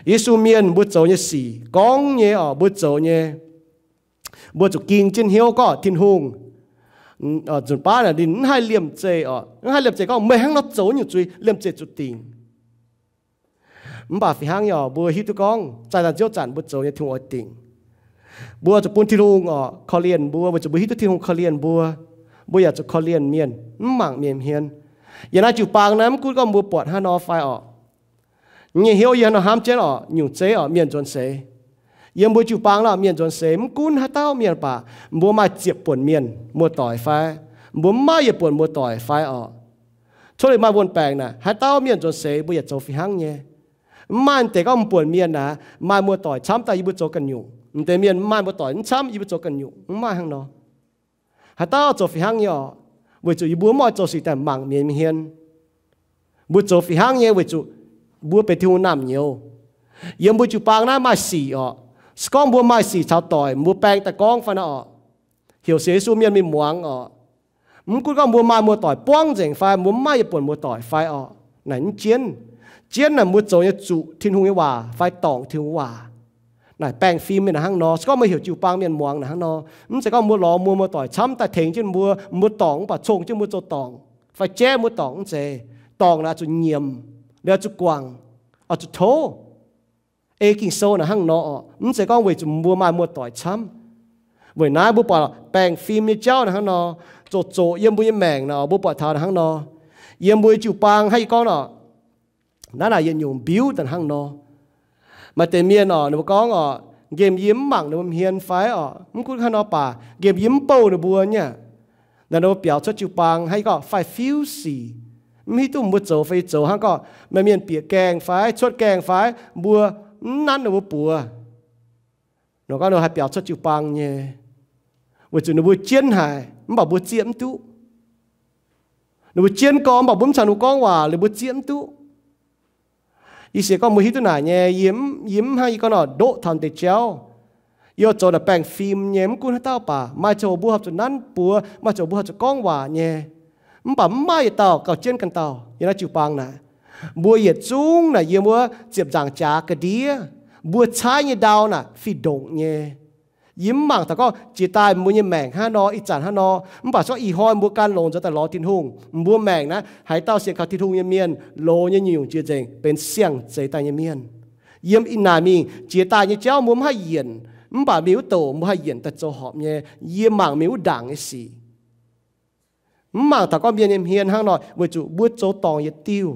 Yesu mienh mbuo zoux nyei sic, gorngv nyei oc, mbuo zoux nyei, mbuo zuqc ging jienv hnyouv gorngv Tin-Hungh nzunc baav naaic ninh mv haih liemh zeih oc, mv haih liemh zeih gorngv meih hnangv nor zoux nyungc zuiz, liemh zeih zuqc dingc. Mv baac fih hnangv nyei oc, mbuo hiuv duqv gorngv zaih daaih nziouv zanc mbuo zoux nyei Tin-Hungh oix dingc. Mbuo zuqc bun Tin-Hungh oc korv-lienh mbuo, weic zuqc mbuo hiuv duqv Tin-Hungh korv-lienh mbuo. Mbuo yaac zuqc korv-lienh mienh mv mangc mienh hmien. Yiem naaiv jiu-baang naaiv mv gunv gorngv mbuo buatc hnangv nor fai oc, nyei hnyouv yie hnangv nor hnamv jienv oc, nyungc zeiv oc, mienh nzuonx seix. Yiem mbuo jiu-baang naaiv mienh nzuonx seix, mv gunv haaix dauh mienh baac mbuo maaih ziepc buonc mienh muoz-doic fai mbuo mv maaih yietc buonc muoz-doic fai oc, cuotv liuz maaih wuon-baengc naaic, haaix dauh mienh nzuonx seix mbuo yaac zoux fih hnangv nyei. Mv maaih deix gorngv m'buonc mienh naaic maaih muoz-doic camv daaih yie mbuo zoux ganh nyungc, m'deix mienh mv maaih muoz-doic mv camv yie mbuo zoux ganh nyungc, mv maaih hnangv nor. Haaix dauh zoux fih hnangv nyei oc, weic zuqc yie mbuo mv oix zoux sic daaih mangc mienh hmien. Mbuo zoux fih hnangv nyei weic zuqc mbuo benx Tin-Hungh naamh nyouz. Yiem mbuo jiu-baang naaiv maaih sic oc. Se gorngv mbuo maaih sic caux doic, mbuo baeng daaih gorngv fai nor oc, heuc sienx Yesu mienh mingh muangx oc. Mv gunv gorngv mbuo maaih muoz-doic buangv nzengc fai mbuo mv maaih yietc buonc muoz-doic fai oc, naaic mv jienv. Jienv naaic mbuo zoux nyei zuqc Tin-Hungh nyei waac fai dorngc Tin-Hungh waac. Naaic baengh fim nyei naaic hnangv nor. Se gorngv meih heuc jiu-baang mienh muangx naaic hnangv nor, mv zeiz gorngv mbuo lorz muoz-doic camv daaih tengx jienv mbuo, mbuo dorngc mv baac cong jienv mbuo zoux dorngc fai jaiv mbuo dorngc, mv zeiz. Dorngc naaic oix zuqc nyiemc, oix zuqc guangc, oix zuqc tov. Ei Ging-Sou naaic hnangv nor oc, mv zeiz gorngv weic zuqc mbuo maaih muoz-doic camv. Weic naaiv mbuo buatc baengh fim nyei jauv naaic hnangv nor, zoqc zoqc yiem mbuo nyei maengc naaic, mbuo buatc taux naaic hnangv nor. Yiem mbuo nyei jiu-baang hnangv yie gorngv oc, naaiv naaic yietc nyungc mbiuv daaih hnangv nor. Maaih deix mienh oc, ninh mbuo gorngv oc, nqemh yie mv mangc ninh mbuo hmien fai oc, mv gunv hnangv nor baac nqemh yie mv bouh ninh mbuo nyei. Naaic ninh mbuo biaux cuotv jiu-baang hnangv yie gorngv faix-fiuv sic, mv hiuv duqv mbuo zoux fai yie zoux hnangv gorngv maaih mienh bieqc gaengh fai cuotv gaengh fai mbuo mv nanv ninh mbuo buoz. Nor gorngv ninh mbuo haih biaux cuotv jiu-baang nyei, weic zuqc ninh mbuo jienv haic mv baac mbuo zieqv mv duqv. Ninh mbuo jienv gorngv mv baac mbuo mv caux ninh mbuo gorngv waac liuz mbuo zieqv mv duqv. Yie sienx gorngv mbuo hiuv duqv naaic nyei. Yie mv, yie mv hnangv yie gorngv nor ndoqv taux deix jauv. Yie oix zoux naaic baengh fim nyei, mv gunv haaix dauh baac maaih ziangh hoc mbuo horpc zuqc nanv buoz, maaih ziangh hoc mbuo horpc zuqc gorngv waac nyei. Mv baac mv maaih yietc dauh gauh jienv ganh dauh yiem naaiv jiu-baang naaic. Mbuo yietc zungv naaic yiem wuov ziepc nzaangc jaax ga'ndiev, mbuo caaiv nyei ndau naaic fih ndongc nyei. Yie mv mangc taux gorngv jiex daaih mbuo nyei maengc hnangv nor, ih zanc hnangv nor, mv baac se gorngv ih hnoi mbuo gan longx nzuonx daaih lorz Tin-Hungh, mbuo maengc naaiv haaix dauh sienx kaux Tin-Hungh nyei mienh, loz nyei nyungc-nyungc jiex nzengc benx siang-zeix daaih nyei mienh. Yiem ih naaic mingh jiex daaih nyei jauv mbuo mv haih yienc, mv baac mingh wuov douc mbuo haih yienc daaih zoux horpc nyei. Yie mangc mingh wuov ndaangc nyei sic. Mv mangc taux gorngv mienh nyei hmien hnangv nor, weic zuqc mbuo zoux dorngc yietc diuh.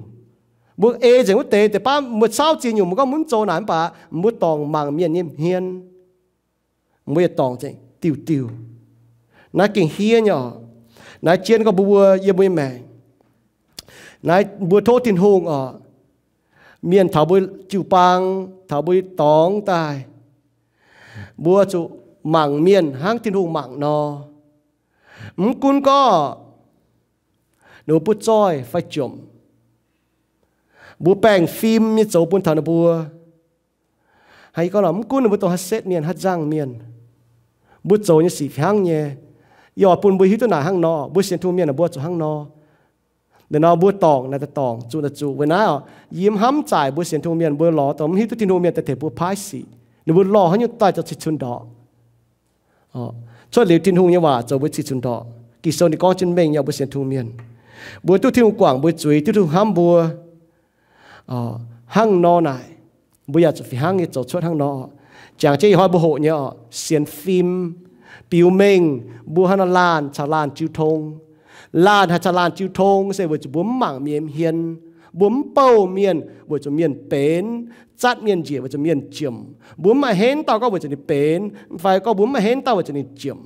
Mbuo ei nzengc wuov deix, deix baav mbuo caauv ziex nyungc mbuo gorngv mv zoux naaic mv baac mbuo dorngc mangc mienh nyei hmien, mbuo yietc dorngc nzengc diuh diuh. Naaiv gengh hiev nyei oc. Naaiv jienv gorngv mbuo yiem mbuo nyei maengc. Naaiv mbuo tov Tin-Hungh oc, mienh taux mbuo jiu-baang, taux mbuo dorngx daaih, mbuo zuqc mangc mienh hnangv Tin-Hungh mangc nor. Mv gunv gorngv Ninh mbuo butv zoih fai jomc, mbuo baengh fim nyei zoux bun taux ninh mbuo. Hnangv yie gorngv nor, mv gunv ninh mbuo dongh haaix setv mienh, haaix nzangc mienh, mbuo zoux nyei sic fih hnangv nyei. Yie oix bun mbuo hiuv duqv naaic hnangv nor, mbuo sienx Tin-Hungh mienh naaic mbuo zuqc hnangv nor. Liuz nor mbuo dorngc naaic daaih dorngc, zuqc naaic zuqc. Weic naaiv oc, yie mv hnamv zaaic mbuo sienx Tin-Hungh mienh mbuo lorz dongh mv hiuv duqv Tin-Hungh mienh daaih tengx mbuo paaiv sic. Ninh mbuo lorh haaix nyungc daaih zoux cih cunx ndorqc. Cuotv liuz Tin-Hungh nyei waac zoux mbuo cih cunx ndorqc. Ging-Sou ninh gorngv jienv mengh nyei, mbuo sienx Tin-Hungh mienh, mbuo duqv Tin-Hungh guangc mbuo zuiz, duqv Tin-Hungh hnamv mbuo hnangv nor naaic, mbuo yaac zuqc fih hnangv nyei zoux cuotv hnangv nor. Jangx jienv ih hnoi mbuo hoqc nyei oc, sienx fim, biux mengh mbuo hnangv nor laanh caux laanh jiu tong. Laanh haih caux laanh jiu tong se weic zuqc mbuo mv mangc mienh hmien, mbuo mv bouh mienh weic zuqc mienh benx, zatv mienh njiec weic zuqc mienh jomc. Mbuo mv maaih henv dauh gorngv weic zuqc ninh benx, fai gorngv mbuo mv maaih henv dauh weic zuqc ninh jomc.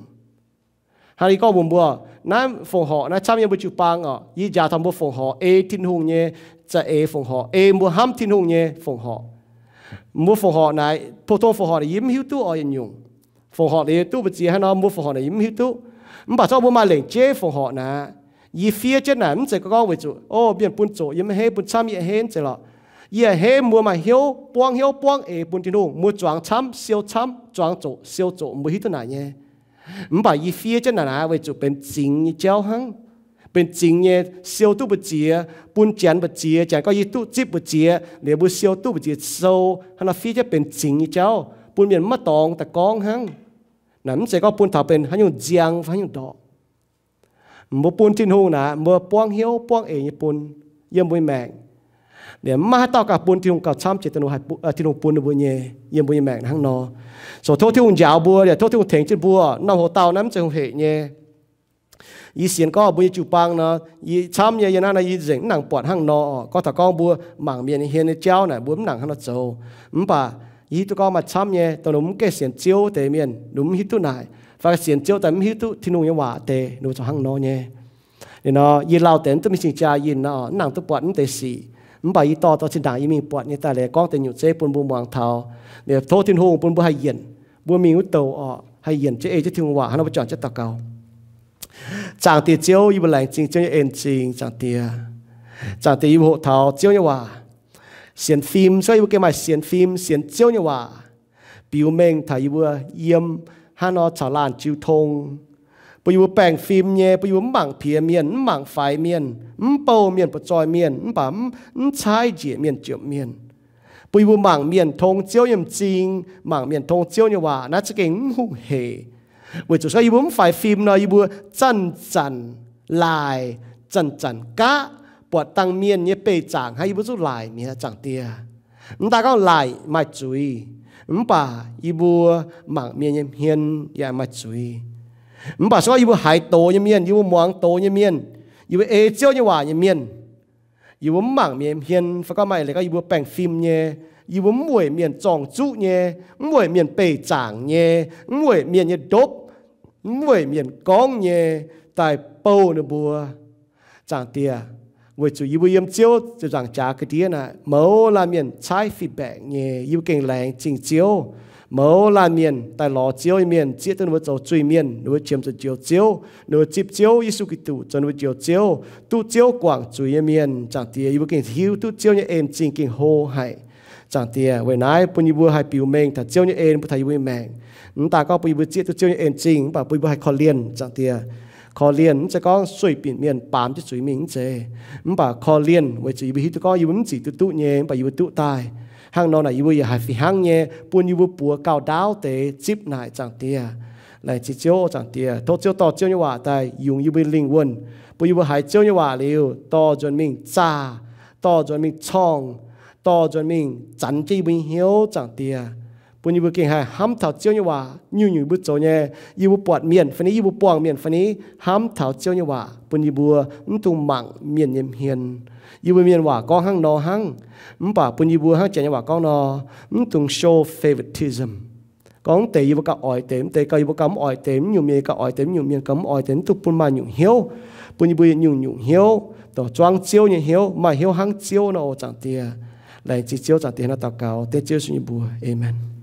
Hnangv yie gorngv mbuox mbuo, naaiv fongc horc naaiv camv yiem mbuo jiu-baang oc. Yie njaaux taux mbuo fongc horc ei Tin-Hungh nyei, za'eix fongc horc ei mbuo hnamv Tin-Hungh nyei fongc horc. Mbuo fongc horc naaic, pou-tong fongc horc naaic yie mv hiuv duqv oix yietc nyungc. Fongc horc liuz duqv mbu'ziex hnangv nor, mbuo fongc horc naaic yie mv hiuv duqv. Mv baac zorqv mbuo maaih lengc jeiv fongc horc naaic, yie fiev jienv naaic mv zeiz gorngv weic zuqc, o, mienh bun zoqc yie mv heiv, bun camv yie heiv zeiz lorqc. Yie heiv mbuo maaih hnyouv, buangv hnyouv buangv eix bun Tin-Hungh, mbuo zuangx camv siou camv, zuangx zoqc siou zoqc, mbuo hiuv duqv naaic nyei. Mv baac yie fiev jienv naaic naaic weic zuqc benx zingx nyei jauv hnangv. Benx zingx nyei, siou duqv mbu'ziex, bun janx mbu'ziex, janx gorngv yie duqv zipv mbu'ziex, liuz mbuo siou duqv mbu'ziex sou, hnangv nor fiev jienv benx zingx nyei jauv bun mienh maiv dorngx daaih gorngv hnangv. Naaic mv zeiz gorngv bun taux benx haaix nyungc nziang fai haaix nyungc ndorqc. Mbuo bun Tin-Hungh naaic, mbuo buangv hnyouv buangv eix nyei bun yiem mbuo nyei maengc. Liuz mv maaih haaix dauh gauh bun Tin-Hungh gauh camv jiex dongh Tin-Hungh bun ninh mbuo nyei yiem mbuo nyei maengc hnangv nor. So tov Tin-Hungh njaaux mbuo, liuz tov Tin-Hungh tengx jienv mbuo. Norm hoc-dauh naaiv mv zeiz hungh hec nyei. Yie sienx gorngv mbuo nyei jiu-baang nor, yie camv nyei, yie naaiv nor yie nzengc mv nangc buatc hnangv nor oc. Gorngv taux gorngv mbuo mangc mienh nyei hmien nyei jauv naaic, mbuo mv nangc hnangv nor zoux. Mv baac yie hiuv duqv gorngv maaih camv nyei, dongh ninh mbuo mv gaengh sienx Ziouv deix mienh, ninh mbuo mv hiuv duqv naaic, fai sienx Ziouv daaih mv hiuv duqv Tin-Hungh nyei waac deix, ninh mbuo zoux hnangv nor nyei. Liuz nor yie lauh deix mv duqv mingh cing-jaa yinh nor, mv nangc duqv buatc mv deix sic. Mv baac yie dorh dorh zinh ndaangc yie mingh buatc nyei daaih liuz gorngv deix nyutc zeiv bun mbuo muangx taux. Liuz tov Tin-Hungh bun mbuo haih yienc, mbuo mingh wuov douc oc, haih yienc jienv ei jienv Tin-Hungh waac hnangv nor, mbuo juangc jienv daux gaux. Zaangc Diex Ziouv, yie mbuo laengz zingh Ziouv nyei en zingh, Zaangc Diex. Zaangc Diex, yie mbuo hoqc taux Ziouv nyei waac, sienx fim, se gorngv yie mbuo gengh maaih sienx fim, sienx Ziouv nyei waac biux mengh taux yie mbuo yiem hnangv nor caux laanh jiu tong, bun yie mbuo baengh fim nyei, bun yie mbuo mv mangc piex mienh, mv mangc faix mienh, mv bouh mienh, buoqc zoih mienh, mv baac mv caaiv njiec mienh, jomc mienh. Bun yie mbuo mangc mienh tong Ziouv nyei m'zing, mangc mienh tong Ziouv nyei waac, naaiv za'gengh mv hungh hec. Weic zuqc se gorngv yie mbuo mv faix fim nor, yie mbuo zanc-zanc laaic, zanc-zanc gaqv, buatc dangh mienh nyei beih zaangc hnangv yie mbuo zuqc laaic mi'aqv, Zaangc Diex. Mv daaih gorngv laaic maaih zuiz, mv baac yie mbuo mangc mienh nyei hmien yaac maaih zuiz. Mv baac se gorngv yie mbuo haiz doz nyei mienh, yie mbuo muangx doz nyei mienh, yie mbuo ei Ziouv nyei waac nyei mienh, yie mbuo mv mangc mienh nyei hmien, fai gorngv maaih eix leiz gorngv yie mbuo baengh fim nyei, yie mbuo mv weic mienh zorng-zuqv nyei, mv weic mienh beih zaangc nyei, mv weic mienh nyei ndopv, mv weic mienh gorngv nyei daaih bouh ninh mbuo, Zaangc Diex. Weic zuqc yie mbuo yiem Ziouv ziepc nzaangc jaax ga'ndiev naaic, mouz laanh mienh caaiv fih mbaengc nyei. Yie mbuo gengh laengz zingh Ziouv. Mouz laanh mienh daaih lorz Ziouv nyei mienh, zieqv duqv ninh mbuo zoux zuiz-mienh, ninh mbuo qiemx zuqc njoux Ziouv, ninh mbuo zipv Ziouv Yesu Giduc zoux ninh mbuo njoux Ziouv, duqv Ziouv guangc zuiz nyei mienh, Zaangc Diex. Yie mbuo gengh hiuv duqv Ziouv nyei en zingh gengh hlo haic, Zaangc Diex. Weic naaiv bun yie mbuo haih biux mengh taux Ziouv nyei en bun taux yie mbuo nyei maengc. Mv daaih gorngv bun yie mbuo zieqv duqv Ziouv nyei en zingh, mv baac bun yie mbuo haih korv-lienh, Zaangc Diex. Korv-lienh mv zeiz gorngv sueih binc mienh baamz jienv zuiz mingh, mv zeiz. Mv baac korv-lienh weic zuqc yie mbuo hiuv duqv gorngv yie mbuo mv zuqc duqv duqv nyei, mv baac yie mbuo duqv daaih. Hnangv nor naaic yie mbuo yaac haih fih hnangv nyei bun yie mbuo buoz gauh ndaauv deix zipv naaic, Zaangc Diex. Laengz zingh Ziouv, Zaangc Diex. Tov Ziouv dorh Ziouv nyei waac daaih yungz yie mbuo lingh wuonh, bun yie mbuo haiz Ziouv nyei waac liuz dorh nzuonx mingh zaah, dorh nzuonx mingh corngh, dorh nzuonx mingh zanx jienv yie mbuo nyei hnyouv, Zaangc Diex. Bun yie mbuo gengh haih hnamv taux Ziouv nyei waac nyungc-nyungc yie mbuo zoux nyei. Yie mbuo buatc mienh fai ni, yie mbuo buangh mienh fai ni, hnamv taux Ziouv nyei waac bun yie mbuo mv dungx mangc mienh nyei hmien. Yie mbuo mienh waac gorngv hnangv nor hnangv, mv baac bun yie mbuo hnangv Janx nyei waac gorngv nor, mv dungx show favoritism. Gorngv mv deix yie mbuo gauh oix deix, mv deix gauh yie mbuo gauh mv oix deix, mv nyungc mienh gauh oix deix, mv nyungc mienh gauh mv oix deix, mv dungx bun maaih nyungc hnyouv. Bun yie mbuo nyungc-nyungc hnyouv, dongh zuangv Ziouv nyei hnyouv, maaih hnyouv hnangv Ziouv nor, o Zaangc Diex. Laengz zingh Ziouv, Zaangc Diex, hnangv daux gaux dengv Ziouv Yesu nyei mbuox. Aamen.